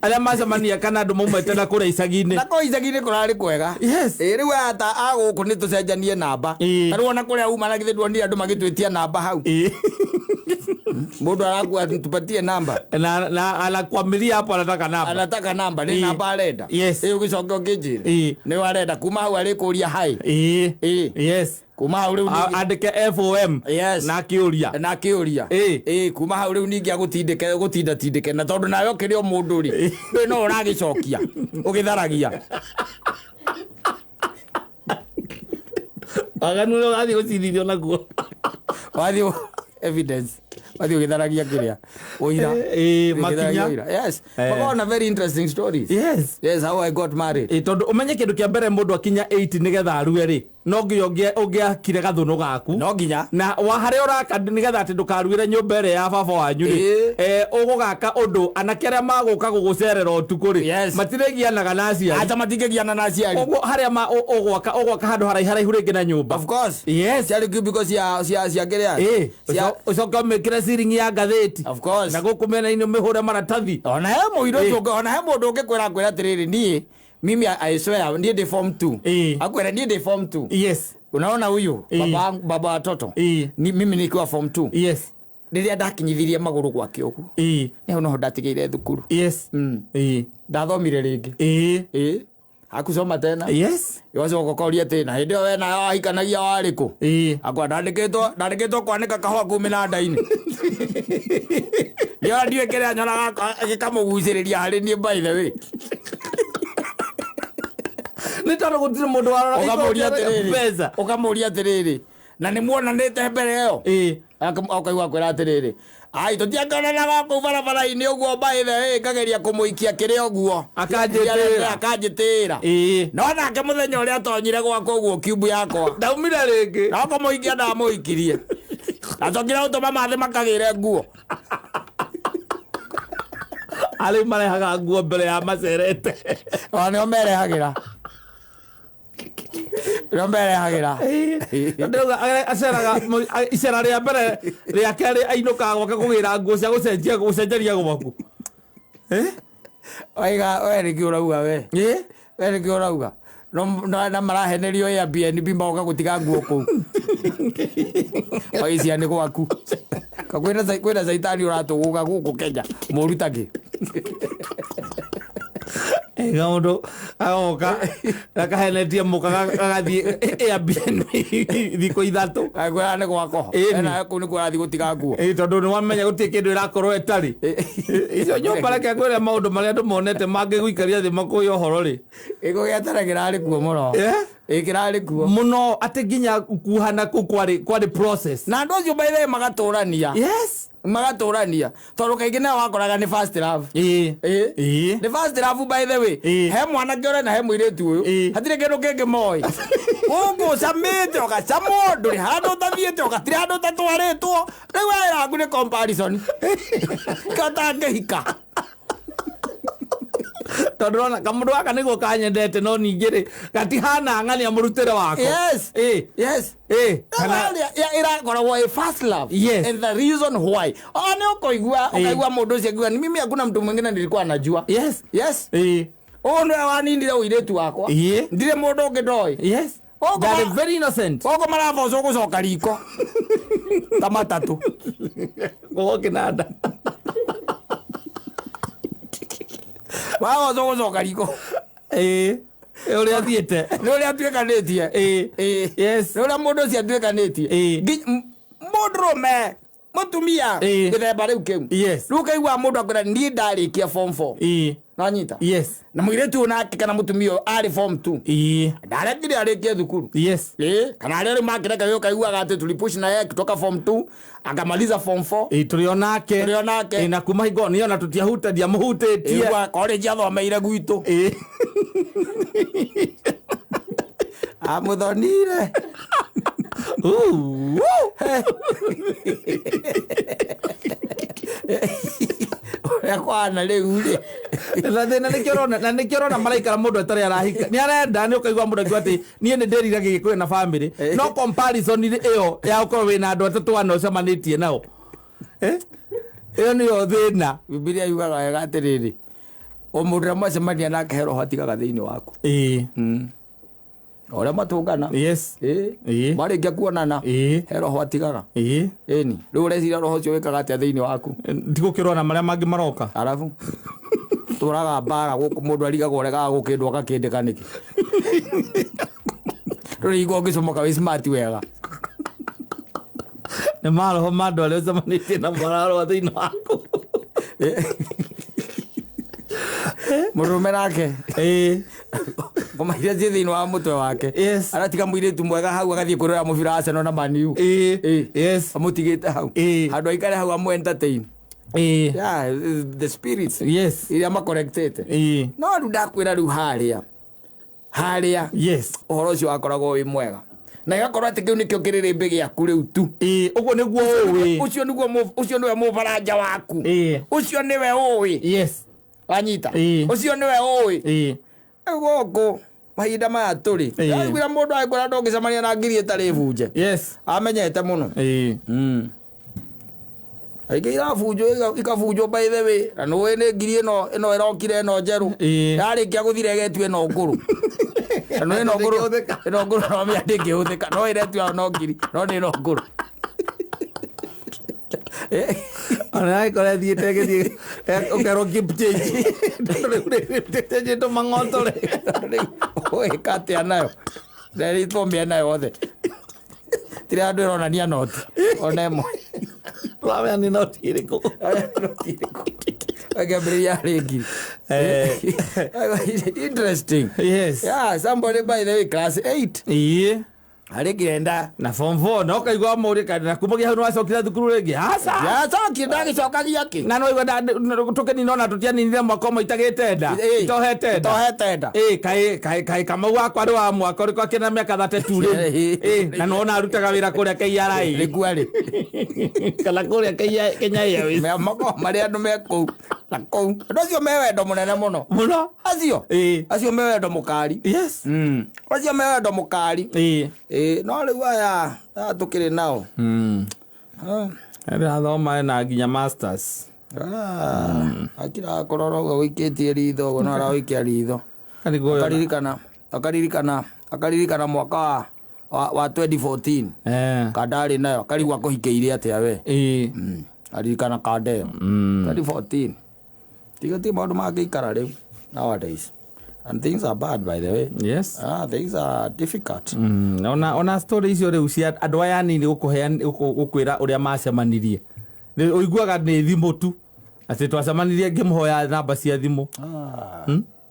Arĩa macemania kana andũ maumĩte na kũrĩa icagi-inĩ.
Na kũu icagi-inĩ kũrarĩ kwega.
Yes.
Rĩu aya ta a gũkũ nĩ tũcenjanie namba. Ta rĩu ona kũrĩa uma na githĩ nduonire andũ magĩtwĩtia namba hau. Mũndũ arakua tupatie namba.
Na anakwamilia hapo anataka namba.
Anataka namba, nĩ namba arenda.
Yes.
Ũgĩcoke ũkĩnjĩre. Nĩ arenda kuma hau arĩkũria hi.
Yes.
Kuma hau rĩu ningĩ
andĩke FOM.
Yes.
Na akĩũria.
Na akĩũria. Kuma hau rĩu ningĩ agũtindĩke, gũtinda tindĩke na tondũ nawe ũkĩrĩ o mũndũ rĩ. Ndũĩ no ũragĩcokia. Ũgĩtharagia.
Waganu ũrĩa ũrathiĩ gũcirithio naguo.
Wathiĩ evidence. Wathiĩ ũgĩtharagia kĩrĩa. Ũira.
Makinya.
Yes. Makoragwo na very interesting stories.
Yes.
Yes, how I got married.
Tondũ ũmenye kĩndũ kĩa mbere mũndũ akinya 80 nĩgetha arue rĩ, no nginya ũngĩakire gathũnũ gaku.
No nginya.
Na wa harĩa ũraka nĩgetha atĩ ndũkaruĩre nyũmba ĩrĩa ya baba wanyu rĩ. Ũgũgaka ũndũ anake arĩa magũka gũgũcerera ũtukũ rĩ.
Yes.
Matirĩgianaga na aciari.
Acha matingĩgiana na aciari.
Ũguo harĩa ũgwaka handũ haraiharaihu rĩngĩ na nyũmba.
Of course.
Yes.
Ciarĩ cubicle cia kĩrĩa?
Ũcoke ũmĩkĩre ciringi ya ngathĩti.
Of course.
Na gũkũ mĩena-inĩ ũmĩhũre maratathi.
Ona he mũirũ ũcio, ona he mũndũ ũngĩkwĩra akwĩra atĩrĩrĩ, niĩ mimi I swear niĩ ndĩ form 2. Akwĩra niĩ ndĩ form 2.
Yes.
Unaona huyu baba watoto. Ni mimi nikiwa form 2.
Yes.
Rĩrĩa ndakinyithirie magũrũ gwake ũguo. Nĩ hau noho ndatigĩire thukuru.
Yes.
Ndathomire rĩngĩ. Hakusoma tena.
Yes.
Wacoka ũkoria atĩ na hĩndĩ ĩyo we nawe wahikanagia warĩ kũ? Akwa ndandĩkĩtwo kwanĩka kahũa kuu mĩnanda-inĩ. Nĩ ona ndiũĩ kĩrĩa nyonaga gĩkamũgucĩrĩria harĩ niĩ by the way.
Nĩ tondũ gũtirĩ mũndũ warora
Ũkamũria atĩrĩrĩ.
mbeca.
Ũkamũria atĩrĩrĩ. Na nĩ muonanĩte mbere ĩyo. Ũkaigua akwĩra atĩrĩrĩ. Ai, tũtiangĩonanaga kũu barabara-inĩ ũguo by the way, ngageria kũmũikia kĩrĩa ũguo.
Akanjĩtĩra.
Akanjĩtĩra. No nake mũthenya ũrĩa atonyire gwakwa ũguo cube yakwa.
Ndaumire rĩngĩ.
No kũmũikia ndamũikirie. Acokire gũtũma mathĩ makagĩre nguo.
Arĩ marehaga nguo mbere ya macerete.
Ona nĩo merehagĩra. Nĩo merehagĩra.
Ndĩrauga aceraga icera rĩa mbere rĩa kerĩ ainũkaga gwake kũgĩra nguo cia gũcenjeria gwaku.
Waiga we nĩkĩ ũrauga we? We nĩkĩ ũrauga? Na marahenerio Airbnb magoka gũtiga nguo kũu magĩcia nĩ gwaku. Ka kwĩna caitani ũratũgũga gũkũ Kenya mũru takĩ.
Kaũndũ agoka gakahenetie mũka gagathiĩ Airbnb thikũ 3.
Kwĩra nĩ gwako.
Ĩni.
Ena kũu nĩkuo arathiĩ gũtiga nguo.
Ĩ, tondũ nĩ wamenya gũtirĩ kĩndũ ĩrakorwo ĩtarĩ icio nyũmba. Reke ngwĩre maũndũ marĩa andũ monete mangĩgũikaria thĩ makũhe ũhoro rĩ.
Gĩko gĩa tene kĩrarĩ kuo mũno.
Eh?
Ĩ, kĩrarĩ kuo.
Mũno, atĩ nginya kuhana kũu kwarĩ process.
Na andũ acio by the way magatũrania. Magatũrania tondũ kaingĩ nayo wakoraga nĩ first love. Ĩ. Nĩ first love, by the way. He mwanake ũrĩa na he mũirĩtu ũyũ. Hatirĩ kĩndũ kĩngĩ moĩ. Gũkũ ũcamĩte ũgacamwo, ndũrĩ handũ ũtathiĩte, ũgatirĩ handũ ũtatwarĩtwo. Rĩu wĩra waku nĩ comparison kĩo ũtangĩhika.
Tondũ ũrona kamũndũ gaka nĩguo kanyendete, no ningĩ rĩ gatihana ng'ania mũrutĩre wako. Kana
Ĩrakoragwo a first love. And the reason why o nĩ ũkũigua ũkaigua mũndũ ũcio akiuga ni mimi hakuna mtu mwingine nilikuwa najua. Ũyũ nĩwe wanindire ũirĩtu wakwa. Ndirĩ mũndũ ũngĩ ndoĩ.
They are very innocent.
Gũkũ marabocwo gũcoka riko ta matatũ.
Gũkũ kĩnanda.
Marabocwo gũcoka riko.
Ũrĩa athiĩte.
Nĩ ũrĩa atuĩkanĩtie. Nĩ ũrĩa mũndũ ũcio atuĩkanĩtie. Mũndũrũme, mũtumia, gĩthemba rĩu kĩu. Rĩu ũkaigua mũndũ akwĩra niĩ ndarĩkia form 4. Nanyita. Na mũirĩtu ũyũ nake kana mũtumia ũyũ arĩ form 2. Ndarekire arĩkie thukuru. Kana arĩa rĩu makĩreka gĩ ũkaiguaga atĩ tulipush na yeye kutoka form 2 akamaliza form 4.
Tũrĩ o nake.
Tũrĩ o nake.
Na kuma hingo niĩ ona tũtiahuta ndiamũhutĩtie.
Ĩgua college athomeire gwitũ. Amũthonire.
Ooh.
Ũrĩa kwana rĩu rĩ.
Na thĩna nĩkĩo ũrona, na nĩkĩo ũrona maraikara mũndũ atarĩ arahika nĩ arenda, nĩ ũkaigua mũndũ akiuga atĩ niĩ nĩ ndĩriragia gĩkũyũ na family, no comparison ĩyo ya gũkorwo wĩna andũ atatũ ana ũcemanĩtie nao. Eh? Ĩyo nĩyo thĩna.
Bibilia yugaga wega atĩrĩrĩ, o mũndũ ũrĩa mwacemania nake he roho atigaga thĩinĩ waku. O ũrĩa matũngana. Marĩkia kuonana, he roho atigaga. Ĩni rĩu ũreciria roho ũcio wĩkaga atĩa thĩinĩ waku?
Ndigũkĩrwo na marĩa mangĩ maroka.
Arabu tũraga mbara gũkũ, mũndũ arigagwo ũregaga gũkĩndwo agakĩndĩka nĩkĩ. Rĩu igua ũngĩcomoka wĩ smart wega.
Nĩ maroho ma andũ arĩa ũcemanĩtie na mararũa thĩinĩ waku.
Mũndũrũme nake, ngoma iria ciĩ thĩinĩ wa mũtwe wake, aratiga mũirĩtu mwega hau agathiĩ kwĩrorera mũbira wa Arsenal na Man U. Amũtigĩte hau handũ aikare hau amũ entertain. Yeah, the spirits iria makorektĩte. No rĩu ndakwĩra, rĩu harĩa harĩa ũhoro ũcio wakoragwo wĩ mwega na ĩgakorwo atĩ kĩu nĩkĩo kĩrĩrĩmbĩ gĩaku rĩu tu.
Ũguo nĩguo ũĩ.
Ũcio nĩguo ũcio nĩwe mũbaranja waku. Ũcio nĩwe ũĩ. Wanyita? Ũcio nĩwe ũĩ. Rĩu gũkũ mahinda maya tũrĩ, ndaiguire mũndũ agĩkwĩra ndũngĩcemania na ngiri ĩtarĩ bunje. Amenyete mũno. Aingĩ irabunjwo ikabunjwo, by the way, na nĩũĩ nĩ ngiri ĩno ĩno ĩrokire ĩno njerũ. Yarĩkia gũthira ĩgetio ĩno ngũrũ, na nĩ ĩno ngũrũ.
Ndĩngĩhũthĩka.
Ĩno ngũrũ no mĩa ndĩngĩhũthĩka, no ĩretio no ngiri, no nĩ ĩno ngũrũ.
Ona agĩkorwo ĩthiĩte ĩgĩthiĩ ũkerwo keep change, rĩu tũmang'otore.
Rĩu ũgĩka atĩa nayo? Nderĩtwo mĩena yothe tirĩ handũ ĩronania noti ona ĩmwe.
Tũramenya nĩ noti ĩrĩkũ.
Noti ĩrĩkũ akĩambĩrĩria yarĩ ngiri. Interesting. Yeah, somebody, by the way, class 8 arĩ kĩenda.
Na form 4 na ũkaigua mũrĩ kana na kumagia hau nĩwacokire thukuru rĩngĩ aca.
Yacokire ndagĩcokagia kĩ.
Na no igua tũkĩnina ona tũtianinire mwaka ũmwe itagĩte nda, itohete nda.
Itohete nda.
Ĩ, kaĩ Kamau wakwa rĩ wa mwaka ũrĩkũ akĩna mĩaka 32 rĩu. Ĩ, na nĩwona arutaga wĩra kũrĩa KRA
rĩkua rĩ
kana kũrĩa Kenya Airways.
Makoragwo marĩ andũ me kũu na kũu, andũ acio me wendo mũnene mũno.
Mũno.
Acio acio me wendo mũkari. Acio me wendo mũkari. Ĩ, no rĩu aya tũkĩrĩ nao. Ah,
Ndĩrathoma na nginya masters.
Ah, akira kũrora ũguo wĩikĩtie ritho ũguo no arawĩikia ritho.
Karigwo
Akaririkana. Akaririkana akaririkana mwaka wa 2014. Kanda arĩ nayo akarigwo akũhikĩire atĩa we. Aririkana kanda ĩyo 2014. Tiga ti maũndũ mangĩikara rĩu nowadays, and things are bad, by the way. Things are difficult.
Ona story icio rĩu cia andũ aya anini gũkwĩra ũrĩa macemanirie. Rĩu ũiguaga nĩ thimũ tu, atĩ twacemanirie ngĩmũhoya namba cia thimũ.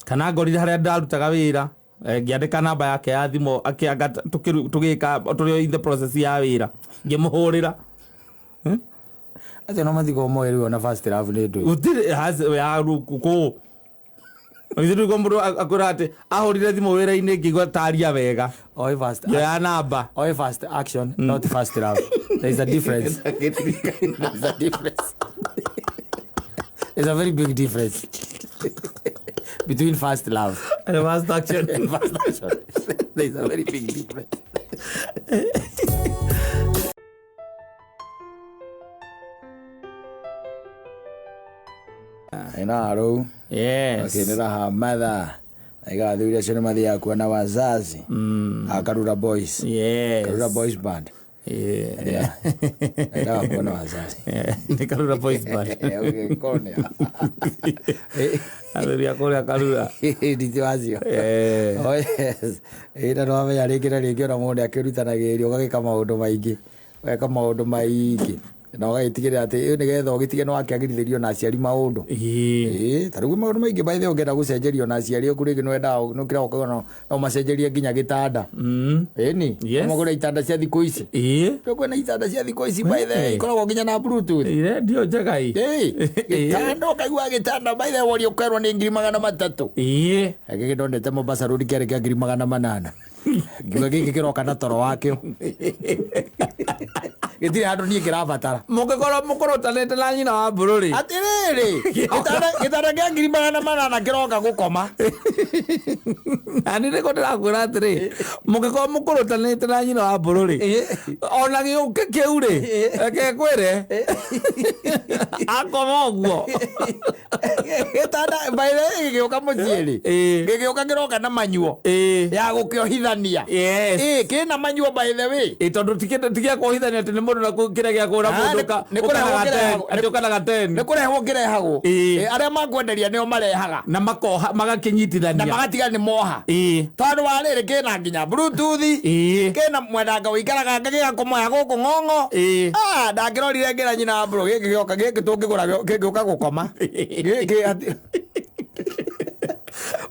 Kana ngorire harĩa ndarutaga wĩra, ngĩandĩka namba yake ya thimũ, akĩanga tũgĩka tũrĩ in the process ya wĩra, ngĩmũhũrĩra.
Acio no mathiko moĩ rĩu ona first love nĩ ndũĩ.
Gũtirĩ ya kũ Githĩ ndũigua mũndũ akwĩra atĩ ahũrire thimũ wĩra-inĩ, ngĩigua taria wega.
Oĩ first
Ngĩoya namba.
Oĩ first action, not first love. There is a difference. There is a difference. There's a very big difference between first love
First action.
And first action. There is a very big difference. Ina Akinira her mother. Aiga athuri acio nĩ mathiaga kuona wazazi. A Karura Boys. Karura Boys Band. Yeah. Endaga kuona wazazi.
Nĩ Karura Boys Band.
Ũgĩkonia.
Athuri a kũrĩa Karura.
Nditi wacio. Oh yes. Ĩ na nĩwamenya rĩngĩ na rĩngĩ ona mũndũ akĩrutanagĩrĩria ũgagĩka maũndũ maingĩ. Ũgeka maũndũ maingĩ. Na ũgagĩtigĩrĩra atĩ ĩ nĩgetha ũgĩtige nĩwakĩagĩrithĩrio na aciari maũndũ. Ĩĩ, ta rĩu maũndũ maingĩ, by the way, ũngĩenda gũcenjerio na aciari aku rĩngĩ nĩwendaga nĩũkĩraga ũkauga no macenjerie nginya gĩtanda. Ĩni. Magũre itanda cia thikũ ici. Rĩu kwĩna itanda cia thikũ ici, by the way, ikoragwo nginya na Bluetooth.
Redio njega ĩ.
Ĩĩ, gĩtanda ũkaigua gĩtanda, by the way, woria ũkerwo nĩ 300,000. Gĩkĩ ndonete Mombasa Road kĩarĩ kĩa 800,000. Ngiuga gĩkĩ kĩroka na toro wakĩo. Gĩtirĩ handũ niĩ kĩrabatara.
Mũngĩkorwo mũkũrũtanĩte na nyina wa mbũrũri.
Atĩrĩrĩ, gĩtanda kĩa 800,000 kĩroka gũkoma.
Na nĩ nĩko ndĩrakwĩra atĩrĩ, mũngĩkorwo mũkũrũtanĩte na nyina wa mbũrũri, ona gĩũke kĩu rĩ, reke ngwĩre, akoma ũguo.
Gĩtanda, by the way, gĩgĩũka mũciĩ rĩ, gĩgĩũka kĩroka na manyuo ya gũkĩohithania. Ĩĩ, kĩna manyuo, by the way.
Ĩ tondũ ti gĩa kuohithania atĩ nĩ mũndũ na kĩrĩa gĩa kũra mũndũ
Nĩ kũrehwo kĩrehagwo.
Atĩ ũkanaga ten.
Nĩ kũrehwo kĩrehagwo. Ĩ, arĩa makwenderia nĩo marehaga.
Na makoha
Na
magakĩnyitithania.
Magatiga nĩ moha. Tondũ wa rĩrĩ, kĩna nginya Bluetooth. Kĩna mwendanga ũikaraga gĩgakomoya gũkũ ng'ong'o. Ah, ndangĩrorire ngĩra nyina wa mbũrũ gĩkĩ gĩoka gĩkĩ tũngĩgũra gĩgĩũka gũkoma gĩkĩ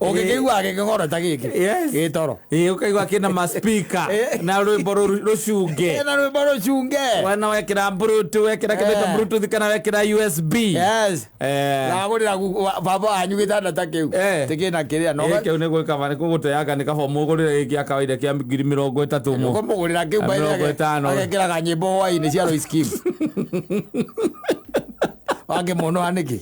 ũngĩkĩigua gĩkĩng'orota gĩkĩ gĩtoro.
Ĩ, ũkaigua kĩna ma speaker na rwĩmbo rũcunge.
Ĩna rwĩmbo rũcunge.
Wena wekĩra Bluetooth, wekĩra kĩndũ Bluetooth kana wekĩra USB.
Ndagũrĩra baba wanyu gĩtanda ta kĩu. Tikĩna kĩrĩa no
Ĩ, kĩu nĩ gwĩka nĩ kũgũteanga, nĩ kaba mũgũrĩre gĩkĩ gĩa kawaida kĩa 30,000 mũ.
Ũkũmũgũrĩra kĩu, by the way,
50.
Agekĩraga nyĩmbo hwaĩ-inĩ cia Royce Kim wangĩmuonoha nĩkĩ.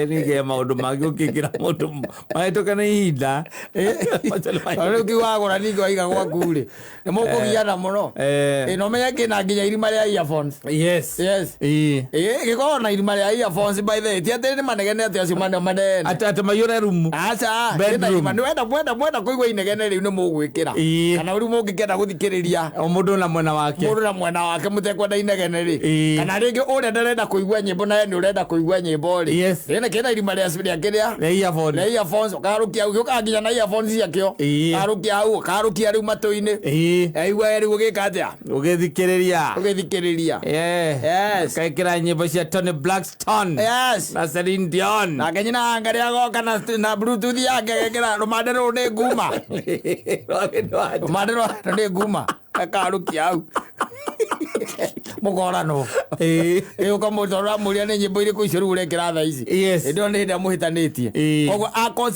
Ningĩ maũndũ mangĩ ũkĩkĩra mũndũ mahĩtũke nĩ ihinda. Macio nĩ
Tondũ rĩu kĩu wagũra ningĩ waiga gwaku rĩ, nĩ mũkũgiana mũno. Ĩ, na ũmenye kĩna nginya irima rĩa earphones. Yes. Ĩ, gĩkoragwo na irima rĩa earphones, by the way, ti atĩ nĩ manegene atĩ acio manene.
Atĩ maiyũre rumu.
Aca, kĩna
Bedroom.
irima. Nĩ wenda kũigua inegene rĩu nĩ mũgwĩkĩra. Kana rĩu mũngĩkenda gũthikĩrĩria
O mũndũ na mwena wake.
Mũndũ na mwena wake mũtekwenda inegene rĩ. Kana rĩngĩ ũrĩa ndarenda kũigua nyĩmbo nawe nĩ ũrenda kũigua nyĩmbo rĩ. Kĩna irima rĩa kĩrĩa
Rĩa earphone.
Rĩa earphones, ũkarũkia hau, gĩũkaga nginya na earphones ciakĩo. Karũkia hau, ũkarũkia rĩu matũ-inĩ. Aigua rĩu ũgĩka atĩa?
Ũgĩthikĩrĩria.
Ũgĩthikĩrĩria.
Ũgekĩra nyĩmbo cia Toni Braxton. Na Celine Dion.
Nake nyina anga agoka na Bluetooth yake agekĩra rũmande rũrũ nĩ nguma. Rũmande rwa nĩ nguma. Akarũkia hau. Mũkoranwo. Ĩ, ũkamũta ũramũria nĩ nyĩmbo irĩkũ icio rĩu ũrekĩra thaa ici. Hĩndĩ ĩyo nĩ hĩndĩ ĩrĩa mũhĩtanĩtie. Koguo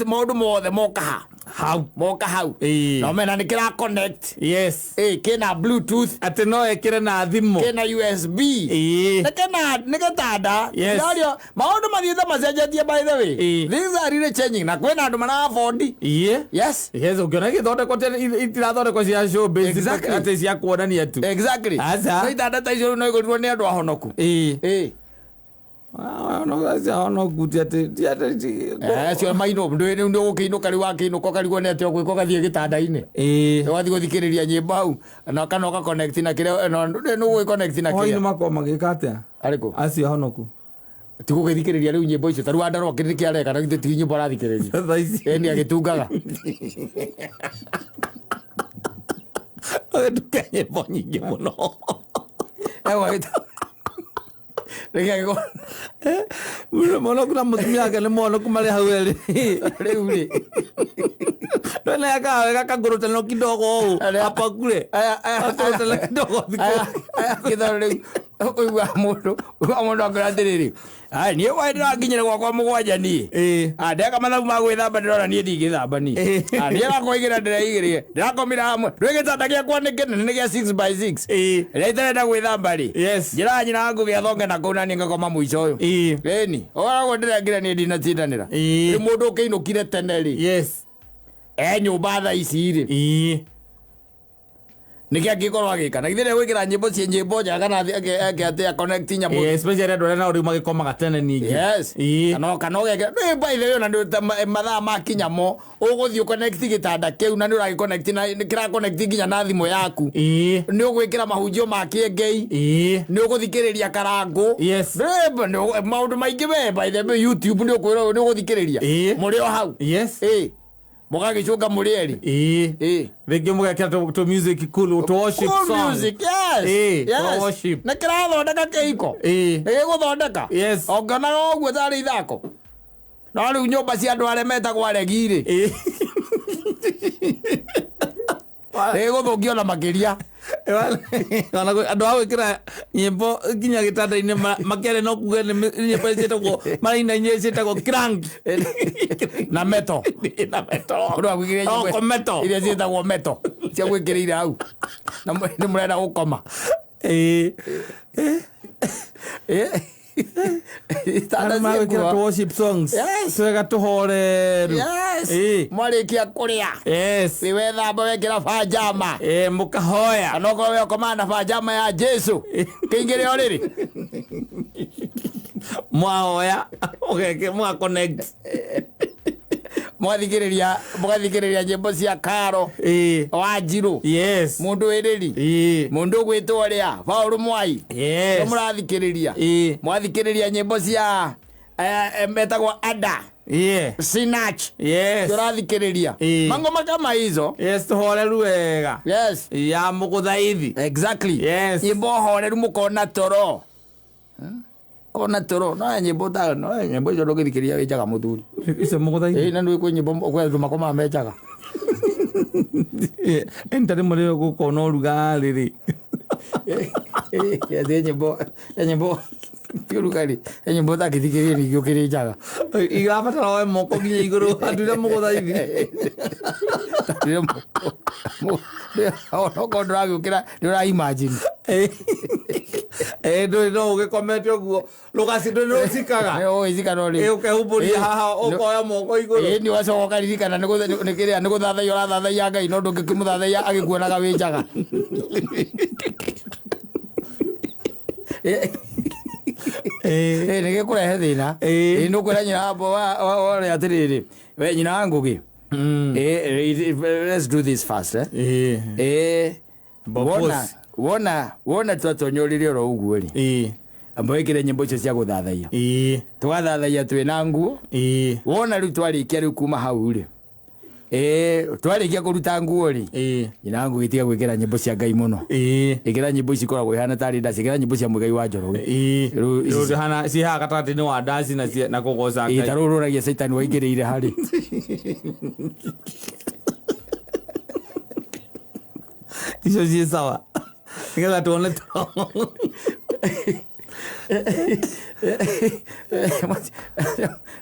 maũndũ mothe moka ha.
Hau.
Moka hau. Na ũmena nĩ kĩra connect. Ĩ, kĩna Bluetooth.
Atĩ no ekĩre na thimũ.
Kĩna USB. Nĩ kĩna nĩ gĩtanda. Ndario maũndũ mathiĩte macenjetie, by the way. Things are really changing na kwĩna andũ mara afford.
Yes, ũngĩona gĩthondekwo itirathondekwo cia showbiz atĩ cia kuonania tu. Aca.
No itanda ta icio rĩu no igũrirwo nĩ andũ ahonoku.
No nguti atĩ ti atĩ
Acio maino rĩu nĩ ũgũkĩinũka rĩu wakĩinũka ũkarigwo nĩ atĩa ũgwĩka ũgathiĩ gĩtanda-inĩ.
Ĩĩ.
Ũgathiĩ gũthikĩrĩria nyĩmbo hau na kana ũga connect na kĩrĩa no nĩ ũgwĩ connect na
Hwaĩ-inĩ
kĩrĩa.
makorwo magĩka atĩa?
Arĩkũ?
Acio ahonoku.
Ti gũgĩthikĩrĩria rĩu nyĩmbo icio ta rĩu Wandarũa kĩrĩa kĩareka na githĩ ti nyĩmbo arathikĩrĩria.
Thaa ici.
Ĩni agĩtungaga.
Agĩtuka nyĩmbo nyingĩ mũno.
Ewa Rĩngĩ agĩkorwo
Mũhonoku na mũtumia wake nĩ mũhonoku marĩ hau erĩ.
rĩu rĩ.
Ndwene yakaga kangũrũtano kidogo ũũ
Arĩa-
apakure.
Aya aya
Akũrũtano kidogo thikũ.
aya aya gĩthoro rĩu ũigua mũndũ ũigua mũndũ akwĩra atĩrĩrĩ ai niĩ hwaĩ ndĩrakinyire gwakwa 7 niĩ.
Ĩĩ.
Ah, ndeka mathabu ma gwĩthamba ndĩrona niĩ ndingĩthamba niĩ.
Ĩĩ.
Ah, niĩ rakwaigĩra ndĩreigĩrĩre ndĩrakomire hamwe ndwĩ gĩtanda gĩakwa nĩ kĩnene nĩ gĩa 6 by 6
Ĩĩ.
rĩrĩa itarenda gwĩthamba rĩ
Yes.
njĩraga nyina wangu gĩathonge na kũu na niĩ ngakoma mũico ũyũ.
Ĩĩ.
Ĩni ũkoragwo ndĩrengire niĩ ndinatindanĩra.
Ĩĩ.
Rĩu mũndũ ũkĩinũkire tene rĩ
Yes.
e nyũmba thaa ici rĩ
Ĩĩ.
nĩkĩ angĩkorwo agĩka na githĩ gwĩkĩra nyĩmbo ciĩ nyĩmbo njega kana eke atĩa connect nyamũ.
Ĩĩ, especially andũ arĩa nao rĩu magĩkomaga tene ningĩ.
Yes.
Ĩĩ.
Kana ũgekĩra nĩ by the way ona nĩ ta mathaa makinya mo ũgũthiĩ connect gĩtanda kĩu na nĩ ũragĩ connect na nĩ kĩra connect nginya na thimũ yaku.
Ĩĩ.
Nĩ ũgwĩkĩra mahunjio ma kĩengei.
Ĩĩ.
Nĩ ũgũthikĩrĩria karangũ.
Yes.
Maũndũ maingĩ we by the way YouTube nĩ ũkwĩrwo nĩ ũgũthikĩrĩria.
Ĩĩ.
Mũrĩ o hau.
Yes.
Ĩĩ. Mũgagĩcũnga mũrĩ erĩ.
Ĩĩ.
Ĩĩ.
Rĩngĩ mũgekĩra tũ music cool tũ worship
Cool
song.
music, yes.
Ĩĩ,
Yes.
tũ worship.
Nĩ kĩrathondeka kĩhiko.
Ĩĩ.
Nĩ gĩgũthondeka.
Yes.
Ongĩonaga ũguo tarĩ ithako. No rĩu nyũmba cia andũ arĩa metagwo aregi rĩ,
Ĩĩ.
nĩ gĩgũthũkia ona makĩria.
Ona andũ a gwĩkĩra nyĩmbo nginya gĩtanda-inĩ makĩaria no kuge nĩ nyĩmbo ciĩtagwo maraina nyĩmbo ciĩtagwo crank.
Na meto.
Na meto.
Mũndũ agwĩkĩrĩra nyĩmbo
Oko meto.
iria ciĩtagwo meto cia gwĩkĩrĩire hau. Na nĩ mũrenda gũkoma.
Ĩĩ.
Ĩĩ. Itanda
Andũ magwĩkĩra
ciĩ
tũ worship songs.
Yes.
Twega tũhoreru.
Yes.
Ĩĩ.
Mwarĩkia kũrĩa.
Yes.
Nĩ wethamba wekĩra banjama.
Ĩĩ, mũkahoya.
Kana okorwo we ũkomaga na banjama ya Jesu. Kĩingĩre o rĩrĩ.
Mwahoya. Ũgeke mwa connect.
Mwathikĩrĩria mũgathikĩrĩria nyĩmbo cia Karo
Ĩĩ.
Wanjirũ.
Yes.
Mũndũ wĩrĩri.
Ĩĩ.
Mũndũ ũgwĩtwo rĩa Paũlũ Mwai.
Yes.
Nĩ mũrathikĩrĩria.
Ĩĩ.
Mwathikĩrĩria nyĩmbo cia metagwo Ada
Yeah.
Sinach.
Yes.
Tũrathikĩrĩria.
Ĩĩ.
Mangoma kama hizo.
Yes, tũhoreru wega.
Yes.
Ya mũgũthaithi.
Exactly.
Yes.
Nyĩmbo horeru mũkona toro. Kona toro. No nyĩmbo ta no nyĩmbo icio ndũngĩthikĩrĩria wĩ njaga mũthuri.
Icio mũgũthaithi.
Ĩĩ na nĩ kwĩ nyĩmbo kwĩ andũ makomaga me njaga.
Ĩni rĩmwe rĩrĩa gũkorwo na ũrugarĩ rĩ.
Ĩ nyĩmbo nyĩmbo ti ũrugarĩ nyĩmbo ũtangĩthikĩrĩria ningĩ ũkĩrĩ njaga.
Irabatara woe moko nginya igũrũ andũ mũgũthaithi.
Onokorwo ndũragĩũkĩra nĩ ũra imagine.
Ĩ ndũrĩ no ũgĩkomete ũguo rũgaci ndũrĩ rũcikaga.
Ũgĩcika no rĩ.
Ĩ ũkehumbũria haha ũkoya moko igũrũ.
Ĩ nĩ ũgacoka ũkaririkana nĩ kĩrĩa nĩ gũthathaiya ũrathathaiya Ngai no ndũngĩkĩmũthathaiya agĩkuonaga wĩ njaga.
Ĩ.
Ĩ nĩ gĩkũrehe thĩna.
Ĩ.
Ĩ nĩ ũkwĩra nyina wore atĩrĩrĩ we nyina wa Ngũgĩ. Ĩ let's do this fast eh.
Ĩ.
Ĩ wona
Boss.
wona wona twatonyũrire oro ũguo rĩ
Ĩ.
amba wĩkĩre nyĩmbo icio cia gũthathaiya.
Ĩ.
Tũgathathaiya twĩna nguo.
Ĩ.
Wona rĩu twarĩkia rĩu kuma hau rĩ ĩ twarĩkia kũruta nguo rĩ
Ĩ.
nyina wa Ngũgĩ tiga gwĩkĩra nyĩmbo cia Ngai mũno.
Ĩ.
Ĩkĩra nyĩmbo ici ikoragwo ihana tarĩ ndaci ĩkĩra nyĩmbo cia Mũigai wa Njoroge.
Ĩ.
Rĩu ici-
Rĩu hana ciĩ haha gatagatĩ-inĩ wa ndaci na na kũgoca
Ĩ
Ngai.
ta rũrũ rũragia Caitani waingĩrĩire harĩ.
Icio ciĩ sawa. Nĩgetha tuone toro.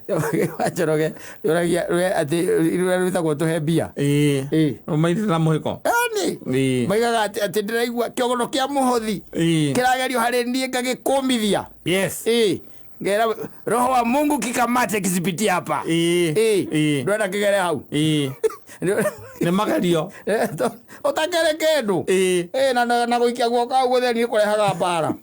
Mũigai wa Njoroge rũragia atĩ rũrĩa rwĩtagwo tũhe mbia.
Ĩ.
Ĩ.
Rũmainĩte na mũhĩko.
Ĩni.
Ĩ.
Maigaga atĩ ndĩraigua kĩogono kĩa mũhothi
Ĩ.
kĩragerio harĩ niĩ ngagĩkũmithia.
Yes.
Ĩ. Ngera roho wa Mungu kikamate kisipitie hapa.
Ĩĩ.
Ndwenda kĩgere hau.
Ĩĩ. Nĩ magerio.
Ũtakĩrĩ kĩndũ.
Ĩĩ.
Na gũikia guoko hau gũtheri nĩ kũrehaga mbara.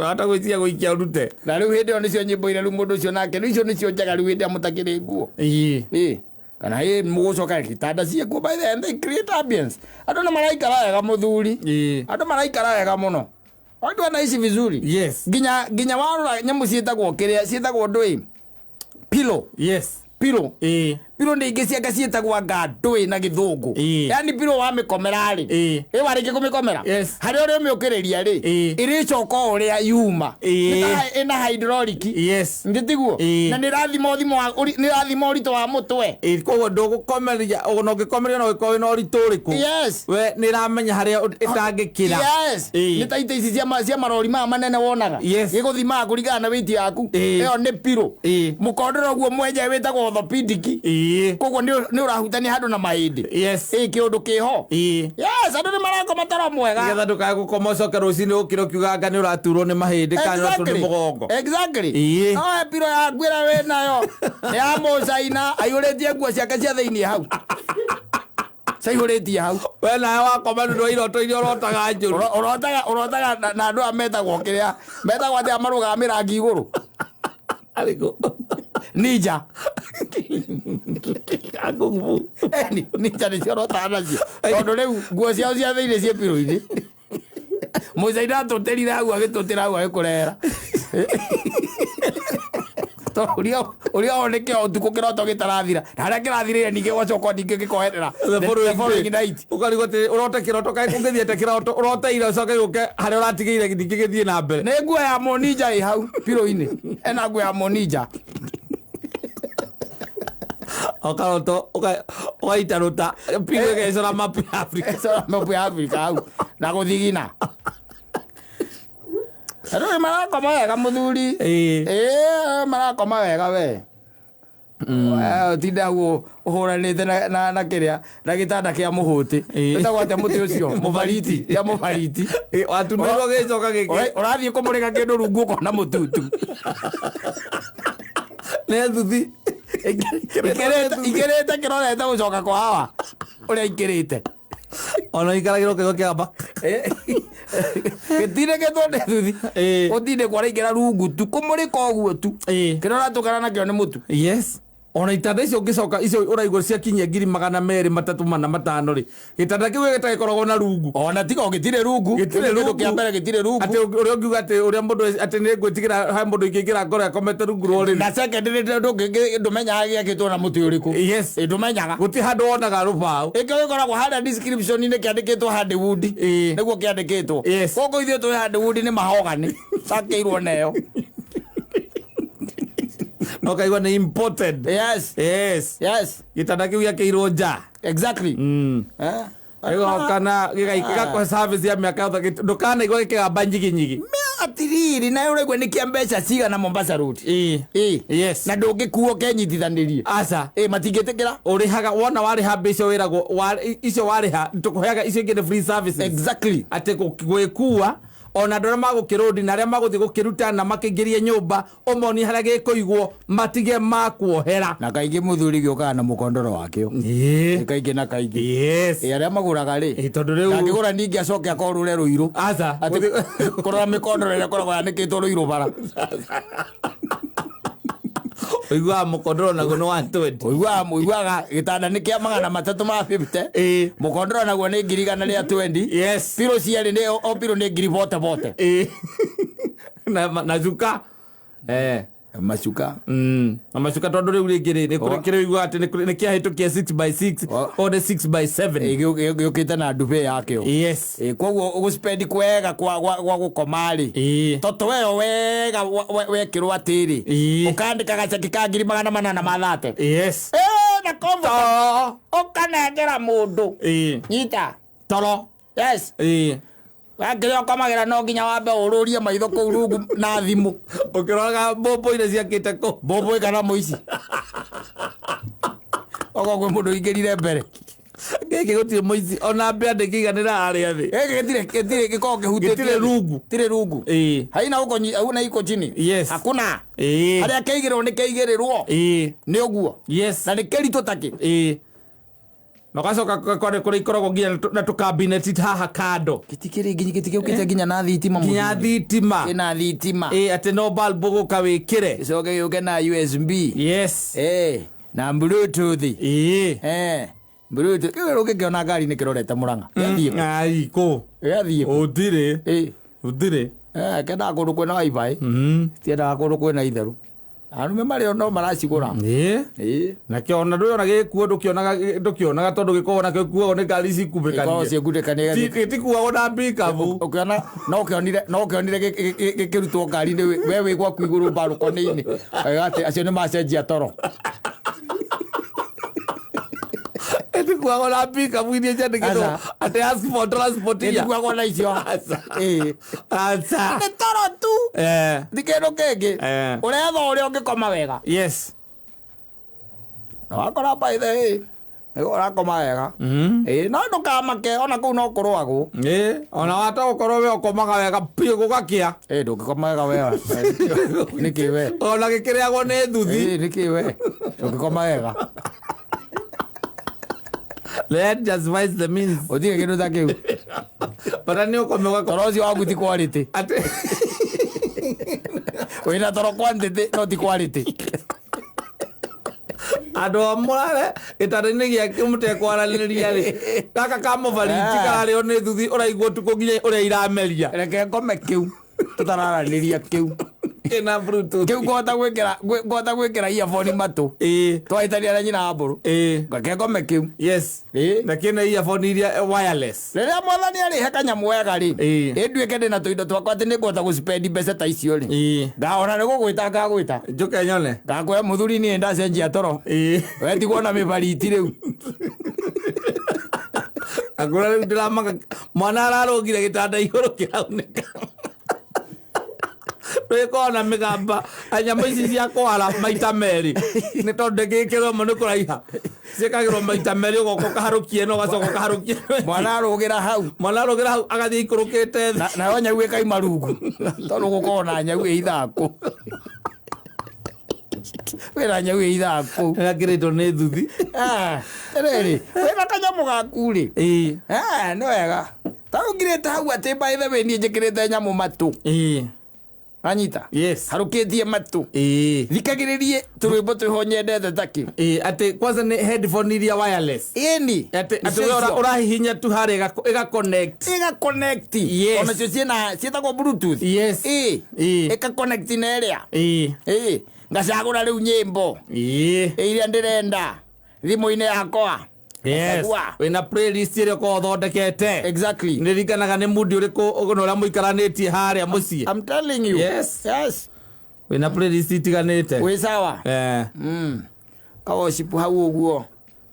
Hata gwĩciria gũikia ũrute.
Na rĩu hĩndĩ ĩyo nĩcio nyĩmbo iria rĩu mũndũ ũcio nake rĩu icio nĩcio njega rĩu hĩndĩ ĩrĩa mũtakĩrĩ nguo.
Ĩĩ.
Ĩĩ. Kana ĩ mũgũcoka gĩtanda ciĩkuo by the end they create ambience. Andũ nĩ maraikara wega mũthuri.
Ĩĩ.
Andũ maraikara wega mũno. Watu wanaishi vizuri.
Yes.
Nginya warora nyamũ ciĩtagwo kĩrĩa ciĩtagwo ndũĩ. Pillow.
Yes.
Pillow.
Ĩĩ.
Pillow nĩ ingĩ ciake ciĩtagwo anga ndũĩ na gĩthũngũ.
Ĩĩ.
Yaani pillow wamĩkomera rĩ.
Ĩĩ.
Ĩ warĩkia kũmĩkomera.
Yes.
Harĩa ũrĩa ũmĩũkĩrĩria rĩ.
Ĩĩ.
Ĩrĩcoka o ũrĩa yuma.
Ĩĩ.
Nĩ ta ĩna hydraulic.
Yes.
Nĩ tiguo?
Ĩĩ.
Na nĩ ĩrathima ũthimo wa nĩ ĩrathima ũritũ wa mũtwe.
Ĩĩ, koguo ndũgũkomeria ona ũngĩkomeria no ũgĩkorwo wĩna ũritũ ũrĩkũ.
Yes.
We nĩ ĩramenya harĩa ĩtangĩkĩra.
Yes.
Ĩĩ.
Nĩ ta itĩ ici cia marori maya manene wonaga.
Yes.
Gĩgũthimaga kũringana na weight yaku.
Ĩĩ.
Ĩyo nĩ pillow.
Ĩĩ.
Mũkondoro guo mwenyewe wĩtagwo orthopedic.
Ĩĩ.
Koguo nĩ ũrahutania handũ na mahĩndĩ.
Yes.
Ĩĩ kĩũndũ kĩho.
Ĩĩ.
Yes, andũ nĩ marakoma toro mwega.
Nĩgetha ndũkae gũkoma ũcoke rũcinĩ ũkĩre ũkiuga anga nĩ ũraturwo nĩ mahĩndĩ kana nĩ ũraturwo nĩ mũgongo.
Exactly.
Ĩĩ.
No he pillow yaku ĩrĩa wĩ nayo. Nĩ ya mũcaina aihũrĩtie nguo ciake cia thĩiniĩ hau. Caihũrĩtie hau.
We nawe wakoma nĩ ũndũ wa iroto iria ũrotaga njũru.
Ũrotaga na andũ aya metagwo kĩrĩa metagwo atĩa marũgaga mĩrangi igũrũ.
Arĩkũ?
Ninja.
Kung fu.
Ninja nĩcio ũrotaga nacio. Tondũ rĩu nguo ciao cia thĩiniĩ ciĩ pillow-inĩ. Mũcaina atũtĩrire hau agĩtũtĩra hau agĩkũrehera. Tondũ ũrĩa woneke ũtukũ kĩroto gĩtarathira. Na harĩa kĩrathirĩire ningĩ gwacoka ningĩ gĩkoherera.
The
following night.
Ũkarigwo atĩ ũrote kĩroto kaĩ kũngĩthiĩte kĩroto ũroteire ũcoke gĩũke harĩa ũratigĩire ningĩ gĩthiĩ na mbere.
Nĩ nguo ya mũninja ĩ hau pillow-inĩ. Ena nguo ya mũninja.
Ũkaroto ũgaita rũta pillow ĩgecora mapu ya Afrika.
Ĩcora mapu ya Afrika hau na gũthigina. Andũ nĩ marakoma wega mũthuri.
Ĩĩ.
Ĩĩ marakoma wega we. Ũtinde hau ũhũranĩte na kĩrĩa na gĩtanda kĩa mũhũtĩ.
Ĩĩ.
Wĩtagwo atĩa mũtĩ ũcio? Mũbariti. Kĩa mũbariti.
Ĩĩ, watumĩrwo gĩcoka gĩkĩ.
Ũrathiĩ kũmũrĩka kĩndũ rungu ũkona mũtutu.
Nĩ thuthi.
Ikĩrĩte kĩrorete gũcoka kwa hawa ũrĩa ikĩrĩte.
Ona ikaragĩrwo kĩgo kĩamba.
Gĩtindĩkĩtwo nĩ thuthi.
Ĩĩ.
Gũtindĩkwo araingĩra rungu tu kũmũrĩka ũguo tu.
Ĩĩ.
Kĩrĩa ũratũngana nakĩo nĩ mũtu.
Yes. Ona itanda icio ũngĩcoka icio ũraigua ciakinyia 200,000 300 4 5 rĩ gĩtanda kĩu gĩtagĩkoragwo na rungu.
Ona tiga gĩtirĩ rungu.
Gĩtirĩ
Kĩndũ
rungu.
kĩa mbere gĩtirĩ rungu.
Atĩ ũrĩa ũngiuga atĩ ũrĩa mũndũ atĩ nĩ ngwĩtigĩra he mũndũ ingĩingĩra ngoro akomete rungu rwa ũrĩrĩ.
Na second ndũmenyaga gĩakĩtwo na mũtĩ ũrĩkũ.
Yes.
Ĩ, ndũmenyaga.
Gũtirĩ handũ wonaga rũbaũ.
Ĩkĩo gĩkoragwo harĩa description-inĩ kĩandĩkĩtwo hardwood.
Ĩĩ.
Nĩguo kĩandĩkĩtwo.
Yes.
Koguo ithuĩ tũĩ hardwood nĩ mahogany. Cakĩirwo nayo.
Na ũkaigua nĩ imported.
Yes.
Yes.
Yes.
Gĩtanda kĩu gĩakĩirwo nja.
Exactly.
Gĩgoka na gĩgakũhe service ya mĩaka yothe ndũkanaigua gĩkĩgamba nyiginyigi.
Atiriri nayo ũraigua nĩ kĩa mbeca cigana Mombasa Road.
Ĩĩ.
Ĩĩ.
Yes.
Na ndũngĩkuo kenyitithanĩrie.
Aca.
Ĩĩ matingĩtĩkĩra.
Ũrĩhaga wona warĩha mbia icio wĩragwo icio warĩha tũkũheaga icio ingĩ nĩ free services.
Exactly.
Atĩ gwĩkua ona andũ arĩa magũkĩrũndi na arĩa magũthiĩ gũkĩruta na makĩingĩrie nyũmba ũmonie harĩa gĩkũigwo matige makuohera.
Na kaingĩ mũthuri gĩũkaga na mũkondoro wakĩo.
Ĩĩ.
Kaingĩ na kaingĩ.
Yes.
Ĩ arĩa magũraga rĩ.
Ĩ, tondũ rĩu
Ndangĩgũra ningĩ acoke akorũre rũirũ.
Aca.
Atĩ kũrora mĩkondoro ĩrĩa ĩkoragwo yanĩkĩtwo rũirũ bara.
Ũiguaga mũkondoro naguo nĩ 120.
Ũiguaga gĩtanda nĩ kĩa 350.
Ĩĩ.
Mũkondoro naguo nĩ 120,000.
Yes.
Pillow cierĩ nĩ o pillow nĩ ngiri bote bote.
Ĩĩ. Na cuka.
Macuka.
Na macuka tondũ rĩu rĩngĩ rĩ nĩ kũrĩ kĩrĩ ũiguaga atĩ nĩ kĩahĩtũkia 6x6 o nĩ 6x7.
Gĩũkĩte na ndube yakĩo.
Yes.
Koguo ũgũspend kwega gwa gũkoma rĩ.
Ĩĩ.
Toto weyo wega wekĩrwo atĩrĩ.
Ĩĩ.
Ũkandĩka gaceki ka 830,000.
Yes.
Na comfort. Ũkanengera mũndũ.
Ĩĩ.
Nyita.
Toro.
Yes.
Ĩĩ.
Wakĩrĩa ũkomagĩra no nginya wambe ũrũrie maitho kũu rungu na thimũ.
Ũkĩroraga mbũmbũ iria ciakĩte kũu.
Mbũmbũ kana mũici. Okorwo kwĩ mũndũ ũingĩrire mbere.
Gĩkĩ gũtirĩ mũici ona mbĩa ndĩkĩiganĩra harĩa thĩ.
Gĩkĩ gĩtirĩ gĩkoragwo kĩhutĩtie
Gĩtirĩ
thĩ.
rungu.
Gĩtirĩ rungu.
Ĩĩ.
Haina huko hauna iko chini.
Yes.
Hakuna.
Ĩĩ.
Harĩa keigĩrĩrwo nĩ keigĩrĩrwo.
Ĩĩ.
Nĩ ũguo.
Yes.
Na nĩ kĩritũ takĩ.
Ĩĩ. Na ũgacoka kũrĩ kũrĩa ikoragwo nginya na tũkabineti haha kando.
Gĩtikĩrĩ nginya gĩtikĩũkĩte nginya na thitima
Nginya
mũthuri.
thitima.
Kĩna thitima.
Ĩĩ atĩ no bulb ũgũka wĩkĩre.
Gĩcoke gĩũke na USB.
Yes.
Eh, na Bluetooth.
Ĩĩ.
Eh, Bluetooth. Kĩu ũngĩkĩona ngari-inĩ kĩrorete Mũrang'a. Gĩathiĩ kũ?
Ai kũ.
Gĩathiĩ kũ?
Gũtirĩ.
Ĩĩ.
Gũtirĩ.
Eh, kendaga kũndũ kwĩna wifi. Tiendaga kũndũ kwĩna itherũ. Arũme marĩ o no maracigũra.
Ĩĩ.
Ĩĩ.
Nakĩo ona ndũyona gĩkuo ndũkĩonaga tondũ gĩkoragwo nakĩo gĩkuagwo nĩ ngari
Gĩkoragwo
cikubĩkanie.
ciĩkunĩkanie
Gĩtikuagwo na mbikabu.
Ũkĩona no ũkĩonire no ũkĩonire gĩkĩrutwo ngari-inĩ we wĩ gwaku igũrũ mbarũkoni-inĩ. Ũkauga atĩ acio nĩ macenjia toro.
Gĩtikuagwo na mbikabu iria ciandĩkĩtwo
Aca.
atĩ ask for transport here.
Gĩtikuagwo na icio. Ĩĩ.
Aca.
Nĩ toro tu.
Eh.
Ti kĩndũ kĩngĩ.
Eh.
Ũretha ũrĩa ũngĩkoma wega.
Yes.
Na wakora by the way, nĩguo ũrakoma wega. Ĩĩ, no ndũkamake ona kũu no kũrũagwo.
Ĩĩ, ona wata gũkorwo we ũkomaga wega biũ gũgakĩa.
Ĩĩ, ndũngĩkoma wega we. Nĩkĩ we?
Ona gĩkĩrĩagwo nĩ thuthi.
Ĩĩ, nĩkĩ we? Ndũngĩkoma wega.
The end justifies the means.
Gũtirĩ kĩndũ ta kĩu.
Bata nĩ ũkome ũgakoma.
Toro ũcio waku ti quality.
Atĩ
Wĩna toro quantity no ti quality.
andũ a mũrare gĩtanda-inĩ gĩake mũtekwaranĩria rĩ gaka ka mũbariti
Ah.
kararĩo nĩ thuthi ũraigua ũtukũ nginya ũrĩa irameria
Reke ngome kĩu. Tũtararanĩria kĩu.
kĩna Bluetooth.
Kĩu ngũhota gwĩkĩra ngũhota gwĩkĩra earphone matũ.
Ĩĩ.
Twahĩtania na nyina wa mbũrũ.
Ĩĩ.
Reke ngome kĩu.
Yes.
Ĩĩ.
Na kĩna earphone iria wireless.
Rĩrĩa mwathani arĩhe kanyamũ wega rĩ,
Ĩĩ.
ĩnduĩke ndĩna tũindo twakwa atĩ nĩngũhota gũcipendi mbeca ta icio rĩ.
Ĩĩ.
Ngahona nĩ gũgwĩta ngagwĩta.
Njũke nyone.
Ngakwĩra mũthuri niĩ ndacenjia toro.
Ĩĩ.
We tigwo na mĩbariti rĩu.
Akũra rĩu ndĩramaka mwana ararũgire gĩtanda igũrũ kĩraunĩka. Rĩkoragwo na mĩgamba nyamũ ici cia kwara maita merĩ nĩ tondũ ndĩngĩkĩrwo ĩmwe nĩ kũraiha ciĩkagĩrwo maita merĩ ũgoka ũkaharũkia ĩno ũgacoka ũkaharũkia ĩno.
Mwana arũgĩra hau.
Mwana arũgĩra hau agathiĩ ikũrũkĩte thĩ.
Nayo nyau ĩkaima rungu. Tondũ gũkoragwo na nyau ĩ ithakũ. Wĩna nyau ĩ ithakũ.
Ĩrakĩrĩtwo nĩ thuthi.
Ah, rĩrĩ, wĩna kanyamũ gaku rĩ.
Ĩĩ.
Ah, nĩ wega. Ta ũngirĩte hau atĩ by the way niĩ njĩkĩrĩte nyamũ matũ.
Ĩĩ.
Anyita.
Yes.
Harũkĩtie matũ.
Ĩĩ.
Thikagĩrĩrie tũrwĩmbo twĩho nyendete takĩ.
Ĩĩ, atĩ kwanza nĩ headphone iria wireless.
Ĩni.
Atĩ atĩ we ũrahihinya tu harĩa ĩga connect.
Ĩga connect.
Yes.
Ona cio ciĩna ciĩtagwo Bluetooth.
Yes.
Ĩĩ.
Ĩĩ.
Ĩka connect na ĩrĩa.
Ĩĩ.
Ĩĩ. Ngacagũra rĩu nyĩmbo.
Ĩĩ.
Iria ndĩrenda thimũ-inĩ yakwa.
Yes.
Ngacagũra.
Wĩna playlist ĩrĩa ũkoragwo ũthondekete.
Exactly.
Nĩririkanaga nĩ mundi ũrĩkũ na ũrĩa mũikaranĩtie harĩa mũciĩ.
I'm telling you.
Yes.
Yes.
Wĩna playlist itiganĩte.
Wĩ sawa.
Eh.
Kaworship hau ũguo.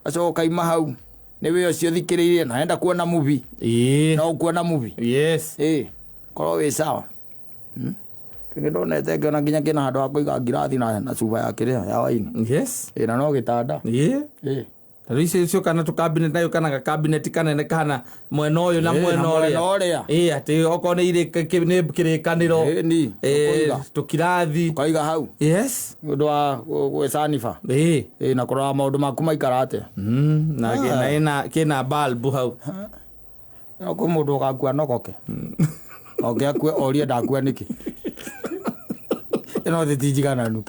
Gacoka kaima hau. Nĩ wĩ ũcio thikĩrĩirie na enda kuona movie.
Ĩĩ.
No ũkuona movie.
Yes.
Ĩĩ. Korwo wĩ sawa. Kĩngĩ ndonete ngĩona nginya kĩna handũ ha kũiga ngirathi na cuba ya kĩrĩa ya waini.
Yes.
Ĩĩ na no gĩtanda.
Ĩĩ.
Ĩĩ.
Ta rĩu icio ciũka na tũkabinet nayo kana gakabinet kanene kana mwena ũyũ na
Ĩĩ, na
mwena
mwena
ũrĩa.
ũrĩa.
Ĩĩ atĩ okorwo nĩ nĩ kĩrĩkanĩro.
Ĩĩ ni.
Ĩĩ
Ũkũiga.
tũkirathi.
Ũkaiga hau.
Yes.
Nĩ ũndũ wa gwĩcaniba.
Ĩĩ.
Ĩĩ na kũrora maũndũ maku maikara atĩa.
Na kĩna kĩna bulb hau.
No kwĩ mũndũ ũgakua nogoke. Oke akue orie ndakua nĩkĩ. Ĩno thĩ ti njigananu.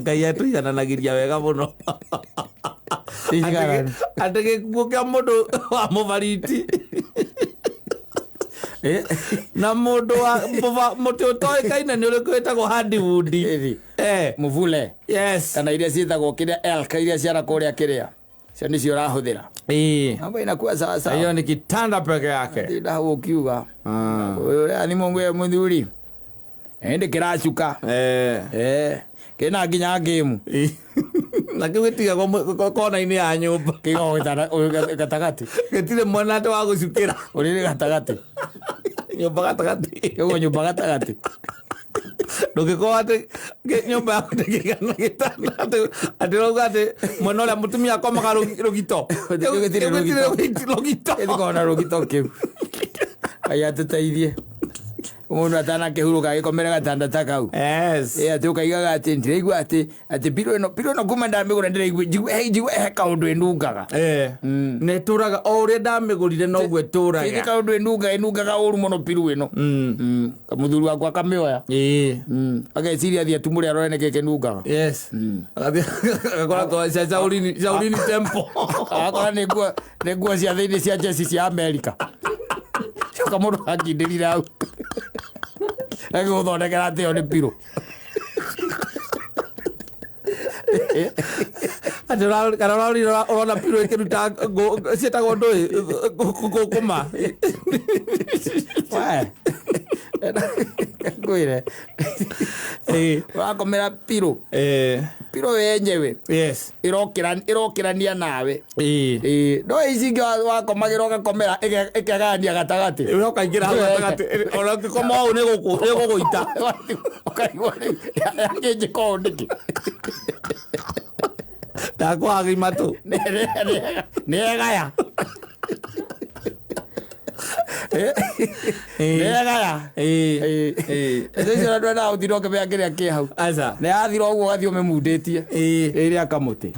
Ngai atũigananagĩria wega mũno.
Ti njigananu.
Atĩ gĩkuũ kĩa mũndũ wa mũbariti na mũndũ wa mũtĩ ũtoĩkaine nĩ ũrĩkũ wĩtagwo hardwood.
Ĩthi.
Eh.
Mũvule.
Yes.
Kana iria ciĩtagwo kĩrĩa elk iria ciara kũrĩa kĩrĩa. Cio nĩcio ũrahũthĩra.
Ĩĩ.
Mambo inakuwa sawa sawa.
Hiyo ni kitanda peke yake.
Tinda hau ũkiuga. Ũrĩa ni Mungu ye mũthuri. Ĩndĩ kĩracuka.
Eh.
Eh. Kĩna nginya game.
Na kĩu gĩtigagwo kona-inĩ ya nyũmba.
Kĩigagwo gatagatĩ.
Gĩtirĩ mwena atĩ wa gũcukĩra.
Ũrĩrĩ gatagatĩ.
Nyũmba gatagatĩ.
Kĩigagwo nyũmba gatagatĩ.
Ndũngĩkorwo atĩ nyũmba yaku ndĩngĩigana gĩtanda atĩ ũrauga atĩ mwena ũrĩa mũtumia akomaga rũgito.
Kĩu gĩtirĩ
Kĩu gĩtirĩ rũgito.
Gĩtikoragwo na rũgito kĩu. Ngai atũteithie. Mũndũ atanakĩhurũka agĩkomere gatanda ta kau.
Yes.
Ĩ atĩ ũkaigaga atĩ ndĩraigua atĩ atĩ piro ĩno piro ĩno kuma ndamĩgũra ndĩraigua njigua njigua he kaũndũ ĩnungaga.
Na ĩtũraga o ũrĩa ndamĩgũrire noguo
Ĩndĩ
ĩtũraga.
kaũndũ ĩnungaga ĩnungaga ũru mũno piru ĩno. Mũthuri wakwa akamĩoya. Ageciria athiĩ atumũre arore nĩkĩ kĩnungaga.
Yes. Agathiĩ agakora kwa Shaolin Shaolin Temple.
Agakora nĩ nguo nĩ nguo cia thĩinĩ cia jeci cia Amerika. Coka mũndũ akindĩrire hau. Agĩgũthondekera atĩ ĩyo nĩ piru.
Atĩ kana ũrorire ũrona piru ĩkĩruta ciĩtagwo ndũĩ ngũkũma.
We. Ngwĩre. Ũrakomera piru. Piru yenyewe
Yes.
ĩrokĩra ĩrokĩrania nawe. Ĩĩ, no ici ingĩ wakomagĩra ũgakomera ĩkegayania gatagatĩ.
Ũkaingĩra hau gatagatĩ ona ũngĩkoma ũũ nĩ gũgũita.
Ũkaigua rĩu yakĩnjĩka ũũ nĩkĩ?
Ndakwaga imatũ.
Nĩ egaya. Nĩ egaya. Ĩcio icio na ndwendaga gũtinda ũkĩmenya kĩrĩa kĩ hau.
Aca.
Nĩ yathira ũguo ũgathiĩ ũmĩmundĩtie. Ĩrĩa kamũtĩ.